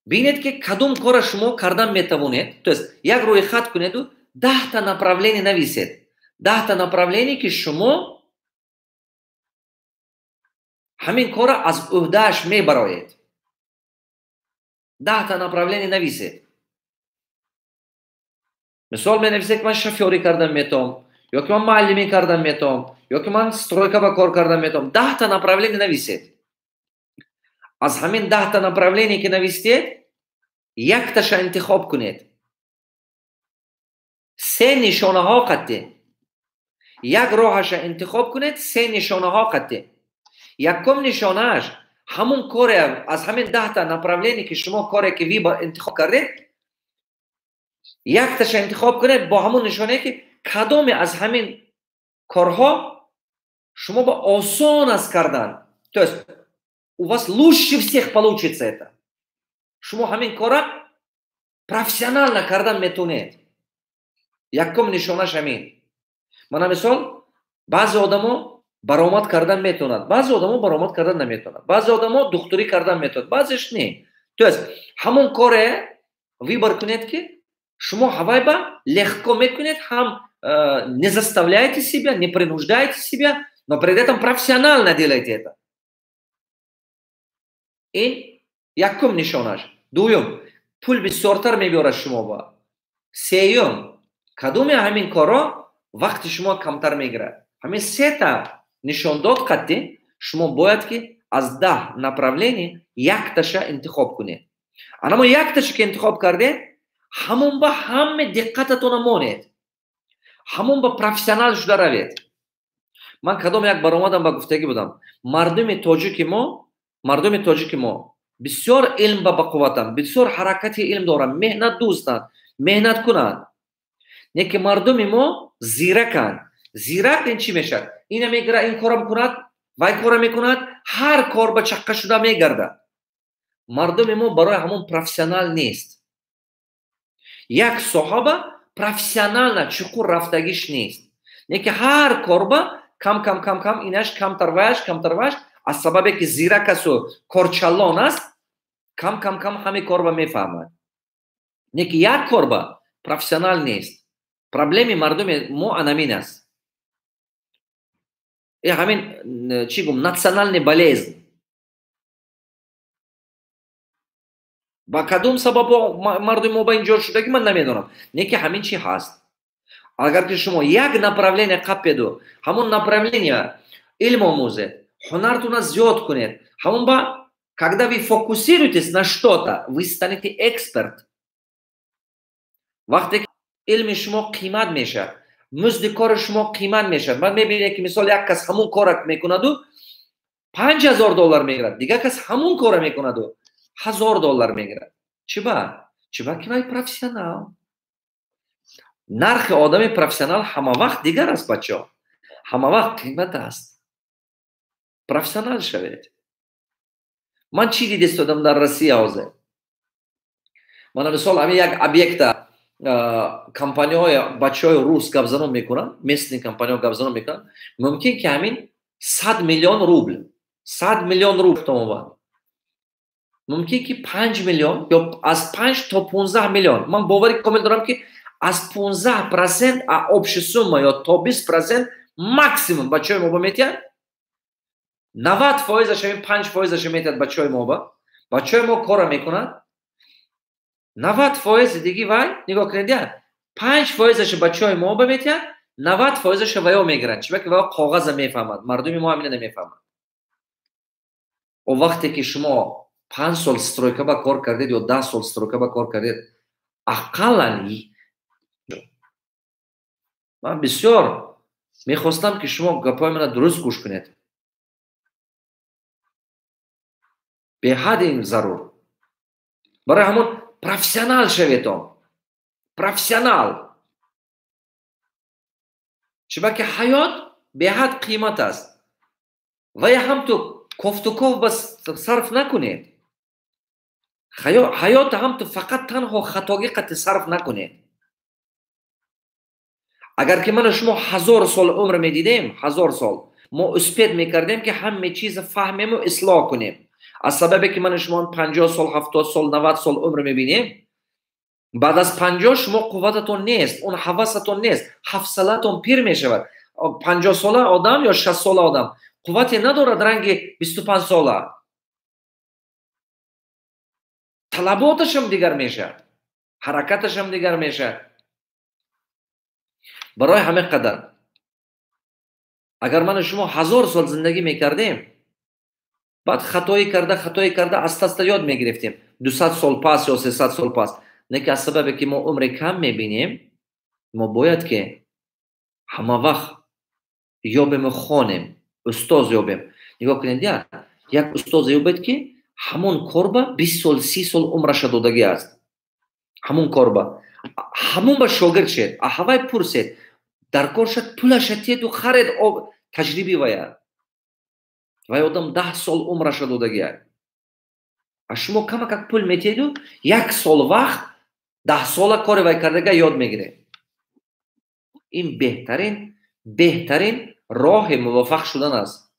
Бинед, ки кадом кора шумо кардан метавонед, то есть як рӯи хат кунеду 10та направление нависед. 10та направление, ки шумо ҳамин кора аз ӯҳдааш мебароед. 10та направление нависед. Мисол, менависед, ки ман шофёрӣ кардан метавонам, ё ки ман муаллимӣ кардан метавонам, ё ки ман стройка ба кор кардан метавонам. 10та направление нависед. Аз ҳамин 10та направление, ки навистед, якташа интихоб кунед. Се нишонаҳо қатъӣ. Як роҳаша интихоб кунед, се нишонаҳо қатъӣ. Якум нишонааш: ҳамон коре аз ҳамин 10та направление, ки шумо коре, ки выбор интихоб кардед, якташа интихоб кунед бо ҳамон нишонае, ки кадоме аз ҳамин корҳо шумо ба осон аст кардан, то есть у вас лучше всех получится это, шумо ҳамин кора профессионально кардан метавонед. Якум нишонаш ҳамин. Мана мисол, баъзе одамо баромад кардан метавонад, баъзе одамо баромад кардан наметавонад, баъзе одамо духтурӣ кардан метавонад, баъзеш не. То есть ҳамон коре выбор кунед, ки шумо ҳавай ба легко мекунед, ҳам не заставляете себя, не принуждаете себя, но при этом профессионально делаете это. Ин якум нишонаш. Дуюм, пул бисёртар мебиёрад шумо ба. Сеюм, кадоме ҳамин корро вақти шумо камтар мегирад. Ҳамин сета нишондод қатъӣ шумо бояд ки аз 10 направление якташа интихоб кунед. Анамо якташа ки интихоб кардед, ҳамон ба ҳаме диққататона монед, ҳамон ба профессионал шуда равед. Ман кадом як баромадам ба гуфтагӣ будам. Мардуми тоҷики мо бисёр илм ба бақувватанд, бисёр ҳаракати илм доранд, меҳнат дӯстанд, меҳнат кунанд. Не ки мардуми мо зираканд. Зирак ин чӣ мешавад? Ина мегира, ин кора мекунад, вай кора мекунад, ҳар кор ба чаққа шуда мегардад. Мардуми мо барои ҳамон профессионал нест. Як соҳаба профессионална чуқур рафтагиш нест. Не ки ҳар корба кам кам кам кам инаш камтар ваяш камтар ваяш, аз сабабе ки зирак асту корчаллон аст, кам кам кам ҳаме корба мефаҳмад. Не ки як корба профессионал нест. Проблеми мардуми мо анамин аст. Ҳамин чӣ гум, национальный болезнь. Ба кадом сабаб мардуми мо ба ин ҷо шудагӣ ман намедонам. Не ки ҳамин чӣ ҳаст. Агар ки шумо як направление қаппеду, ҳамон направление илм омӯзед, ҳунартона зиёд кунед, ҳамон ба когда вы фокусируетесь на что-то, вы станете эксперт. Вақте ки илми шумо қимат мешавад, музди кори шумо қимат мешавад. Ман мебинем ки мисол як кас ҳамон кора мекунаду $5000 мегирад, дигар кас ҳамон кора мекунаду $1000 мегирад. Чиба? Чиба ки вай профессионал. Нархи одами профессионал ҳама вақт дигар аст, бачаҳо. Ҳама вақт қимат аст. Профессионал шавед. Ман чӣ дидистодам дар Россия ҳозир? Мана мисол ҳамин як объекта компанияҳои бачаҳои рус гапзанон мекунанд, местный компанияҳо гапзанон мекунанд, мумкин ки ҳамин 100 миллион рубл, 100 миллион рубл томовад. Мумкин ки 5 миллион ё аз 5 то 15 миллион. Ман бовари комил дорам ки аз 15% общей сумма ё то 20% максимум бачаҳои мо ба метиҳанд. 90%-аш ҳамин 5%-аш метиҳад бачаҳои мо ба. Бачаҳои мо кора мекунанд. 90% диги вай, нигоҳ кунед, 5%-аш бачаҳои мо ба метиҳанд, 90%-аш ваё мегиранд. Чиба ки ваё коғаза мефаҳмад, мардуми мо ҳамина намефаҳмад. О вақте ки шумо 5 сол стройка ба кор кардед ё 10 сол стройка ба кор кардед, ақаллан ман бисёр мехостам ки шумо гапҳои мана дуруст гӯш кунед. Беҳад ин зарур. Барои ҳамон профессионал шаветон. Профессионал. Чиба ки ҳаёт беҳад қимат аст. Ва я ҳам ту кофтуков ба сарф накунед. Ҳаёт ҳам ту фақат танҳо хатогӣ қати сарф накунед. Агар ки мана шумо 1000 сол умр медидем, 1000 сол, мо успед мекардем ки ҳаме чиза фаҳмему ислоҳ кунем. Аз сабабе ки мана шумо 50 сол, 70 сол, 90 сол умр мебинем, баъд аз 50 шумо қуввататон нест, он ҳавасатон нест, ҳафсалатон пир мешавад. 50 сола одам ё 60 сола одам қуввате надорад ранги 25 сола. Талаботашам дигар мешавад, ҳаракаташам дигар мешавад. Барои ҳамин қадар агар мана шумо 1000 сол зиндагӣ мекардем, баъд хатоӣ карда аста-аста ёд мегирифтем. 200 сол пас ё 300 сол пас. Не ки аз сабабе ки мо умри кам мебинем, мо бояд ки ҳама вақт ёбему хонем, устоз ёбем. Нигоҳ кунед, як устоз ёбед ки ҳамон корба 20 сол, 30 сол умраша додагӣ аст. Ҳамон корба. Ҳамон ба шогирд шед, аҳавай пурсед, дар кор шад пулаша теду харед таҷриби вая. Вай одам 10 сол умраша додагӣ. А шумо камакак пул метеду, як сол вақт 10 сола кори вай кардага ёд мегиред. Ин беҳтарин роҳи муваффақ шудан аст.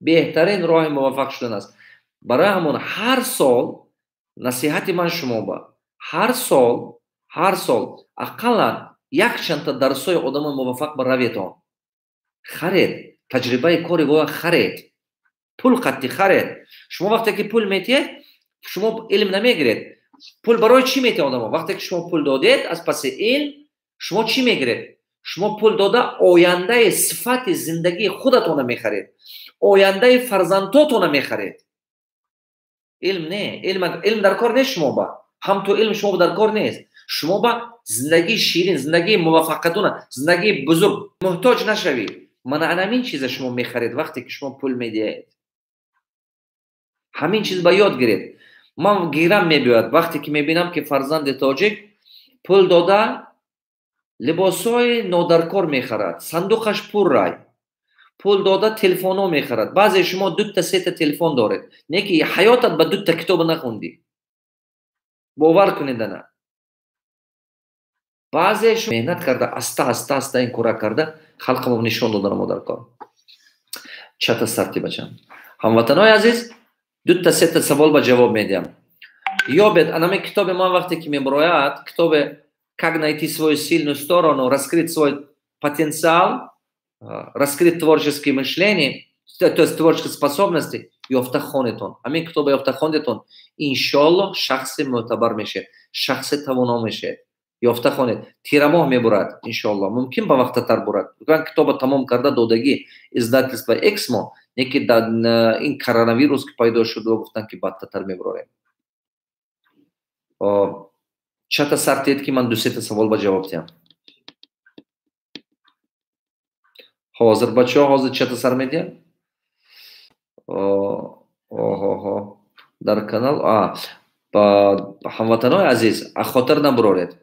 Беҳтарин роҳи муваффақ шудан аст. Барои ҳамон ҳар сол насиҳати ман шумо ба ҳар сол ақаллан якчандта дарсҳои одамои муваффақ ба раветон. Харед, таҷрибаи кори воя харед. Пул қатти харед. Шумо вақте ки пул метиҳед, шумо илм намегиред. Пул барои чӣ метиҳад одамо? Вақте ки шумо пул додед, аз паси илм шумо чӣ мегиред? Шумо пул дода ояндаи сифати зиндагии худатонро мехаред. Ояндаи фарзандотонро мехаред. Илм не, илм дар кор нест шумо ба. Ҳам ту илм шумо дар кор нест. Шумо ба зиндагии ширин, зиндагии муваффақиятона, зиндагии бузург муҳтоҷ нашавед. Мана анамин чиза шумо мехаред, вақте ки шумо пул медиҳед. Ҳамин чиз ба ёд гиред. Ман гирам мебиёяд, вақте ки мебинам, ки фарзанди тоҷик пул дода либосҳои нодаркор мехарад, сандуқаш пуррай. Пул дода телефонҳо мехарад. Баъзе шумо дута сета телефон доред, не ки ҳаётат ба дута китоба нахондӣ. Бовар кунед, ана. Баъзе меҳнат карда, аста аста аста ин кора карда, халқамо нишон доданам модаркор. Чата сарти, бачам. Ҳамватанои азиз, дута сета савол ба ҷавоб медиҳам. Ёбед анаме китоби ман, вақте ки меброяд, китобе «Как найти свою сильную сторону, раскрыть свой потенциал, раскрыть творческое мышление, то есть творческие способности», ёфта хонетон. Ҳамин китоба ёфта хондетон, иншоаллоҳ, шахси мӯътабар мешавед, шахси тавоно мешавед. Ёфта хонед. Тирамоҳ мебурад, иншоаллоҳ. Мумкин, ба вақтатар бурад. Китоба тамом карда додагӣ издательство «Эксмо», не ки ин коронавирус ки пайдо шуд, гуфтанд, ки бадтатар мебурорем. Чата сар тиед, ки ман дусета савол ба ҷавоб диҳам. Ҳозир, бачаҳо, ҳозир чата сар медиҳам. Оҳоҳо, дар канал. Ҳамватанои азиз, хотир набуроред,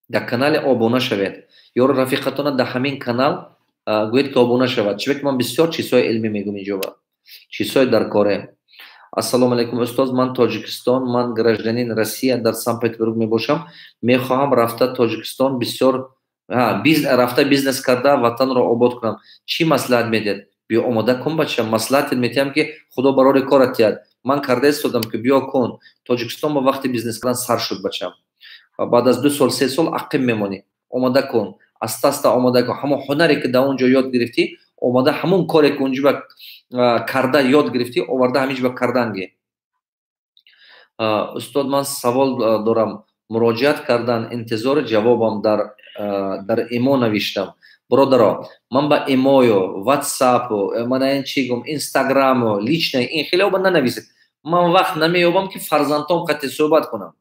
дар канале обуна шавед. Ёру рафиқатона дар ҳамин канал гӯед, ки обуна шавад, чунки ман бисёр чизҳои илмӣ мегӯм инҷоба, чизҳои дар коре. Ассалому алайкум, устоз. Ман Тоҷикистон, ман гражданин Россия, дар Санкт Петербург мебошам. Мехоҳам рафта Тоҷикистон, бисёр рафта бизнес карда, ватанро обод кунам. Чӣ маслиҳат медиҳед? Биё, омода кун, бача. Маслиҳатет медиҳам, ки Худо барори корат диҳад. Ман карда истодам, ки биё кун. Тоҷикистон ба вақти бизнес кардан сар шуд, бачам. Баъд аз 2 сол, 3 сол ақиб мемонӣ. Омода кун, аста аста омода кун. Ҳамон ҳунаре, ки дар он ҷо ёд гирифтӣ, омода, ҳамон коре, ки унҷо карда ёд гирифтӣ, оварда ҳамин ҷо карданги. Устод, ман савол дорам. Муроҷиат кардан, интизори ҷавобам, дар имо навиштам. Бародаро, ман ба имою, ватсапу, мана ин чӣ гум, инстаграму, лично ин хеле ба нанависед. Ман вақт намеёбам, ки фарзандом қати суҳбат кунам.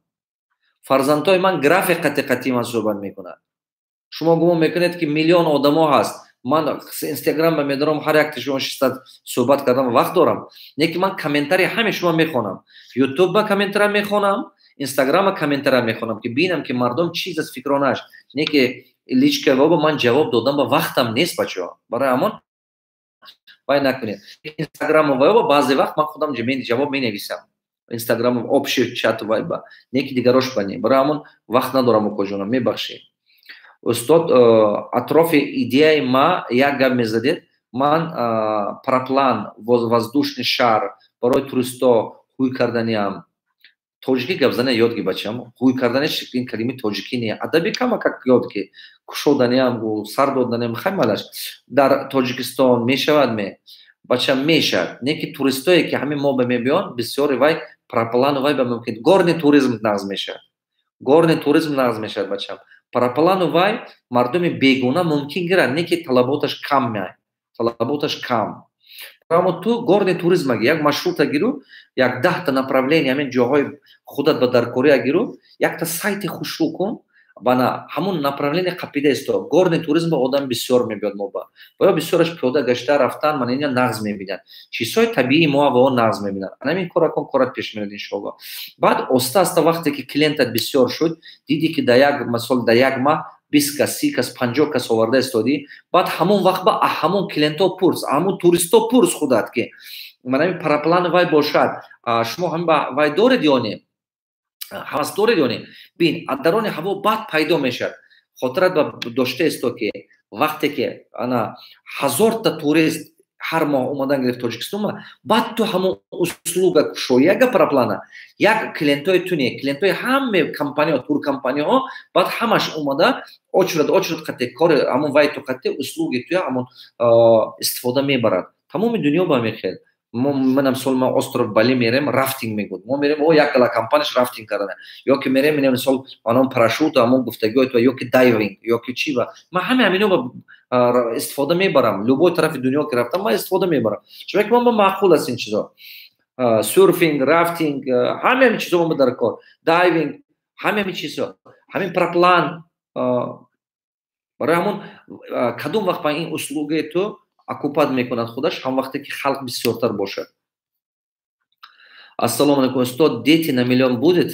Фарзандҳои ман график қати қати ман суҳбат мекунад. Шумо гумон мекунед, ки миллион одамо ҳаст, ман инстаграм ба медорам, ҳар якти шумо шиста суҳбат кардам вақт дорам. Не ки ман комментарий ҳаме шумо мехонам, ютуб ба комментария мехонам, инстаграма комментария мехонам, ки бинам, ки мардум чиз аз фикронаш. Не ки личка воба ман ҷавоб додам ба вақтам нест, бачаҳо. Барои ҳамон вай накунед. Инстаграму вайоба баъзе вақт ман худам ҷавоб менависам, инстаграм общий чат вайба, не ки дигарош ба не. Барои ҳамон вақт надорам, укоҷонам, мебахшед. Устод, атрофи идеяи ма як гап мезадед. Ман параплан, воздушный шар барои туристо ҳуй карданиам. Тоҷикӣ гап зана ёд ги, бачам. Ҳуй карданиш ин калимаи тоҷикӣ не, адаби кама как ёд ки кушоданиам, сар доданиам, хай малаш. Дар Тоҷикистон мешавад ме, бачам? Мешавад, не ки туристое, ки ҳамин мо ба мебиён, бисёри вай параплану вай ба мумкин горный туризм нағз мешавад. Горный туризм нағз мешавад, бачам. Параплану вай мардуми бегуна мумкин гирад, не ки талаботаш кам меай, талаботаш кам. Амо ту горный туризм аги як маршрута гиру, як 10-та направление ҳамин ҷоҳои худат ба даркория гиру, якта сайти хушрӯ кун, бана ҳамун направление қапида исто. Горный туризм ба одам бисёр мебиёд мо ба ё бисёраш пиёда гашта рафтан, мана ина нағз мебинанд, чизҳои табиии мо ва он нағз мебинанд. Анамин кора кун, корат пеш мерад, иншоалло. Баъд оста аста, вақте ки клиентат бисёр шуд, дидӣ, ки дар як мисол, дар як маҳ 20 кас, 30 кас, 50 кас оварда истодӣ, баъд ҳамон вақт ба ҳамон клиентҳо пурс, ҳамон туристҳо пурс худат, ки манами параплан вай бошад, шумо ҳам вай доред ё не, ҳавас доред ё не. Бин, аз дарони ҳаво баъд пайдо мешавад. Хотират ба дошта исто, ки вақте ки ана 1000-та турист ҳар моҳ омадан гирифт Тоҷикистонма, баъд ту ҳамон услуга кушоӣ, яга параплана, як клиентҳои ту не, клиентҳои ҳаме компаниҳо, туркомпаниҳо, баъд ҳамаш омада очередь очередь қати кори ҳамон вай ту қати услуги туя ҳамон истифода мебарад. Тамоми дунё ба мехел. Манам мисол, ма остров Бали мерем, рафтинг мегӯд, мо мерем, о, як гала компанияш рафтинг кардана, ё ки мерем, минем, мисол, анон парашют, ҳамон гуфтагиҳои ту, ё ки дайвинг, ё ки чи ба ман ҳаме ҳамино ба истифода мебарам. Любой тарафи дунё ки рафтам, ман истифода мебарам, чунки ман ба маъқул аст ин чизо: серфинг, рафтинг, ҳаме ҳамин чизо ма дар кор, дайвинг, ҳаме ҳамин чизо, ҳамин параплан. Барои ҳамон кадом вақт ба ин услугаи ту Окупать мекунад худаш, ҳам вақте ки халқ бисёртар бошад. Ассалому алайкум, устод, «Дети на миллион» будет?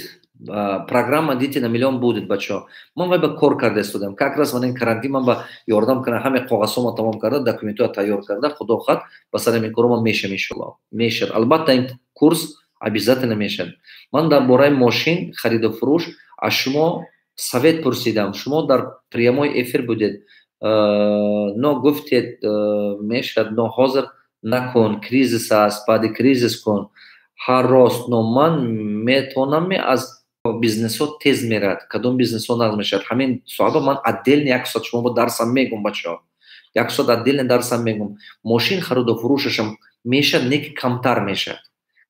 Программа «Дети на миллион» будет, бачаҳо. Ман вай ба кор карда истодам. Как раз ман ин карантин ман ба ёрдам кардам, ҳаме коғазҳома тамом карда, документҳоя тайёр карда, худо хоҳад, ба сари ин корҳо мешам, иншоалло. Мешад. Албатта, ин курс обязательно мешад. Ман дар бораи мошин хариду фурӯш аз шумо совет пурсидам. Шумо дар прямой эфир будед. Но гуфтед, мешад, но ҳозир накун, кризис аст, баъди кризис кун. Ҳар рост, но ман метавонам, аз бизнесҳо тез мерад, кадом бизнесҳо нағз мешавад? Ҳамин соҳаба ман отдельно як соат шумо бо дарсам мегум, бачаҳо, як соат отдельно дарсам мегум. Мошин хариду фурӯшашам мешавад, не ки камтар мешавад,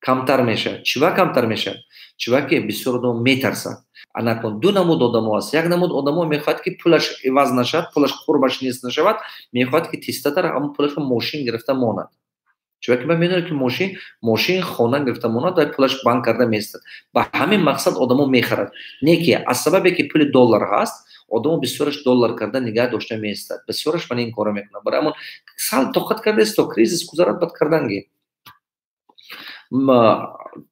камтар мешавад. Чиба камтар мешавад? Чиба ки бисёр одамо метарсад. Анакун, ду намуд одамо аст. Як намуд одамо мехоҳад, ки пулаш иваз нашавад, пулаш қурбаш нест нашавад, мехоҳад, ки тезтар ҳамон пулашро мошин гирифта монад. Чунки ман медонам, ки мошин, хона гирифта монад ва пулаш банк карда меистад. Ба ҳамин мақсад одамо мехарад. Не ки аз сабабе ки пули доллар ҳаст, одамо бисёраш доллар карда нигаҳ дошта меистад. Бисёраш ман ин корро мекунам. Барои ҳамон сал тоқат кардаест, то кризис гузарад, баъд карданги.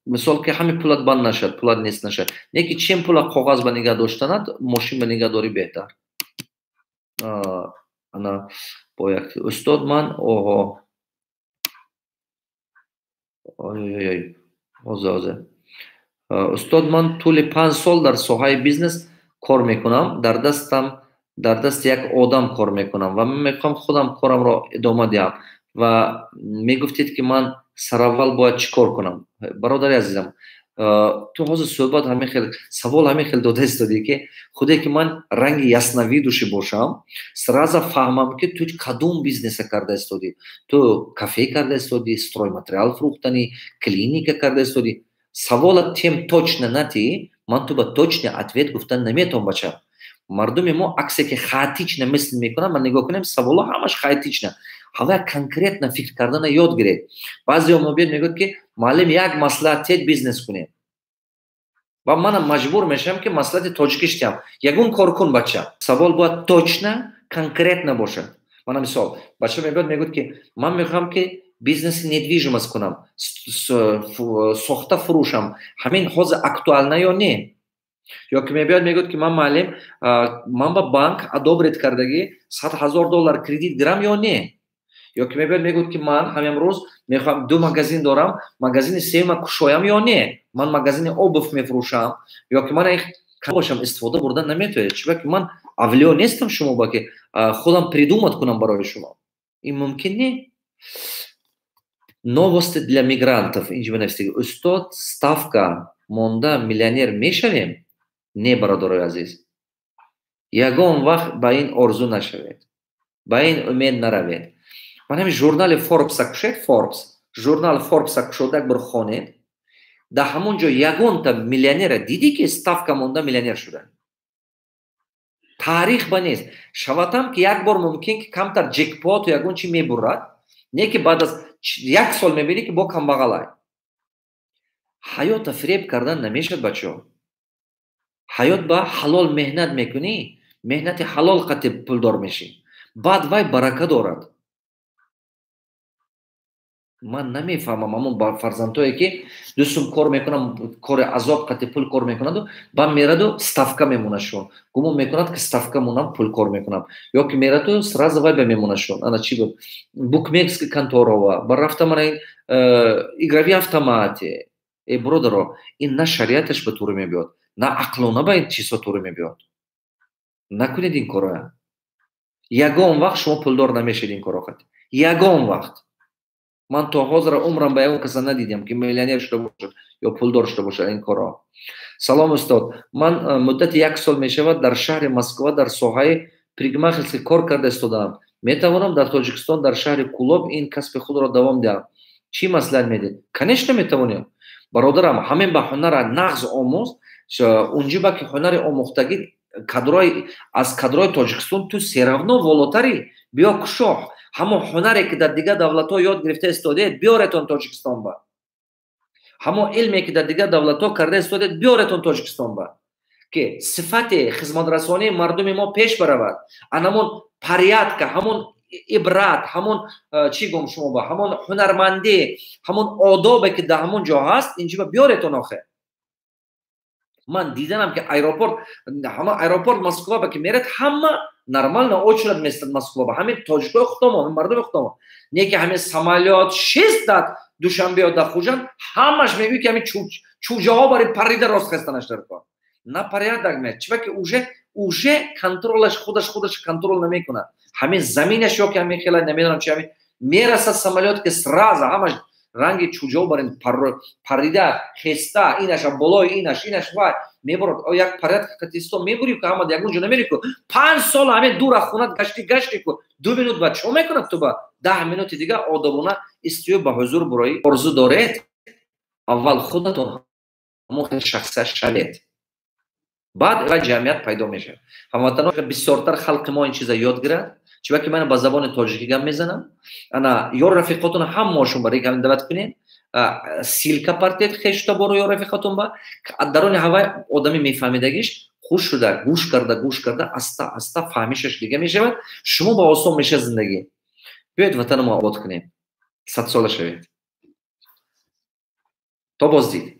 Мисол, ки ҳамин пулат банд нашад, пулат нест нашад. Не ки чем пула коғаз ба нигаҳ доштанат, мошин ба нигаҳдорӣ беҳтар. Ана бо як устод ман, оҳо, ой, ҳозир, ҳозир. Устод, ман тӯли 5 сол дар соҳаи бизнес кор мекунам, дар дасти як одам кор мекунам ва ман мехоҳам худам корамро идома диҳам ва мегуфтед, ки ман сараввал бояд чӣ кор кунам? Бародари азизам, ту ҳозир суҳбат ҳамин хел, савол ҳамин хел дода истодӣ, ки худе ки ман ранги ясновидящий бошам, сразу фаҳмам, ки ту кадом бизнеса карда истодӣ. Ту кафе карда истодӣ, стройматериал фурӯхтанӣ, клиника карда истодӣ? Савола тем точно натӣ, ман ту ба точный ответ гуфтан наметавонам, бача. Мардуми мо аксе ки хаотично мысль мекунанд. Ман нигоҳ кунем, саволо ҳамаш хаотично. Ҳавая конкретно фикр кардана ёд гиред. Баъзеҳо мобиёд, мегӯяд, ки муаллим, як маслиҳат тед, бизнес кунем, ва манам маҷбур мешавам, ки маслиҳати тоҷикиш диҳам: ягон кор кун, бача. Савол бояд точно, конкретно бошад. Мана мисол, бача мебиёд, мегӯяд, ки ман мехоҳам, ки бизнеси недвижимость кунам, сохта фурӯшам, ҳамин ҳозир актуально ё не? Ё ки мебиёд, мегӯяд, ки ман, муаллим, ман ба банк одобрить кардагӣ 100 000 доллар кредит гирам ё не? Ё ки мебиёд, мегӯяд, ки ман ҳамин рӯз мехоҳам, ду магазин дорам, магазини сеюма кушоям ё не? Ман магазини обувь мефурӯшам. Ё ки ман бошам, истифода бурдан наметавонед. Чунки ки ман авлиё нестам шумо ба ки худам придумать кунам барои шумо, ин мумкин не. Новости для мигрантов инҷо бинависед. Устод, ставка монда миллионер мешавем? Не, бародарои азиз, ягон вақт ба ин орзу нашавед, ба ин умед наравед. Ман ҳамин журнали Форбса кушед, Форбс, журнал Форбса кушода як бор хонед. Дар ҳамон ҷо ягонта миллионера дидӣ, ки ставка монда миллионер шуда? Таърих ба нест. Шаватам, ки як бор мумкин, ки камтар ҷекпоту ягон чи мебурад, не ки баъд аз як сол мебинӣ, ки бо камбағалай. Ҳаёта фиреб кардан намешавад, бачаҳо. Ҳаёт ба ҳалол меҳнат мекунӣ, меҳнати ҳалол қати пулдор мешӣ, баъд вай барака дорад. Ман намефаҳмам ҳамон фарзандҳое, ки дӯстум кор мекунам, кори азоб қати пул кор мекунаду, баъд мераду ставка мемонашон, гумон мекунад, ки ставка монам, пул кор мекунам. Ё ки мераду сразу вай ба мемонашон, ана чи буд, букмекерский конторова ба рафта, мана ин игровые автоматы. Э, бародаро, ин на шариаташ ба туре мебиёд, на ақлона ба ин чизҳо туре мебиёд. Накунед ин корро. Ягон вақт шумо пулдор намешед ин корро қати, ягон вақт. Ман то ҳозира умрам ба ягон каса надидам, ки миллионер шуда бошад ё пулдор шуда бошад ин корро. Салом, устод, ман муддати як сол мешавад, дар шаҳри Москва дар соҳаи парикмахерский кор карда истодаам. Метавонам дар Тоҷикистон, дар шаҳри Кӯлоб ин касби худро давом диҳам? Чӣ маслиҳат медиҳед? Конечно, метавонем, бародарам. Ҳамин ба ҳунара нағз омӯз. Унҷиба ки ҳунари омӯхтагӣ, кадрои аз кадрои Тоҷикистон ту всё равно волотарӣ. Биё, кушоҳ. Ҳамон ҳунаре, ки дар дигар давлатҳо ёд гирифта истодед, биёретон Тоҷикистон ба. Ҳамон илме, ки дар дигар давлатҳо карда истодед, биёретон Тоҷикистон ба, ки сифати хизматрасонии мардуми мо пеш баравад. Анамон порядка, ҳамон Ибрат, ҳамон чӣ гум шумо ба ҳамон ҳунармандӣ, ҳамон одобе, ки дар ҳамон ҷо ҳаст, инҷиба биёретон. Охе, ман диданам, ки аэропорт, ҳама аэропорт Москва ба ки мерад, ҳама нормально очередь местад. Москва ба ҳамин тоҷикои худамо, ҳамин мардуми худамо не, ки ҳамин самолёт шист дар Душанбе ё дар Хуҷанд, ҳамаш мегӯй, ки ҳамин чӯҷаҳо бари парида рост хестанаш дар кор на порядок ме. Чиба ки уже контролаш, худаш контрол намекунад. Ҳамин заминаш ё ки ҳамин хела, намедонам чи, ҳамин мерасад самолёт, ки сразу ҳамаш ранги чӯҷаҳо барин парида хеста, инаша болои инаш вай мебурад. Як порядка қатисто мебури ку, ҳама ягон ҷо намери ку. 5 сол ҳамин дур аз хонат гашти, гашти ку, 2 минут ба чо мекунад? Ту ба 10 минути дига одобона истиё, ба ҳузур буроӣ. Орзу доред, аввал худатон ҳамон хел шахса шавед, баъд ва ҷамъият пайдо мешавад. Ҳамватанон, бисёртар халқи мо ин чиза ёд гирад. Чиба ки ман ба забони тоҷикӣ гап мезанам. Ана ёр рафиқотон ҳамаошон барои даъват кунед, ссылка партед хештабору ё рафиқатон ба дарони ҳавай. Одами мефаҳмидагиш хуш шуда гӯш карда, гӯш карда, аста аста фаҳмишаш дига мешавад. Шумо ба осон мешавад зиндагӣ. Биёед, ватанамо обод кунем. Садсола шавед. То боздид.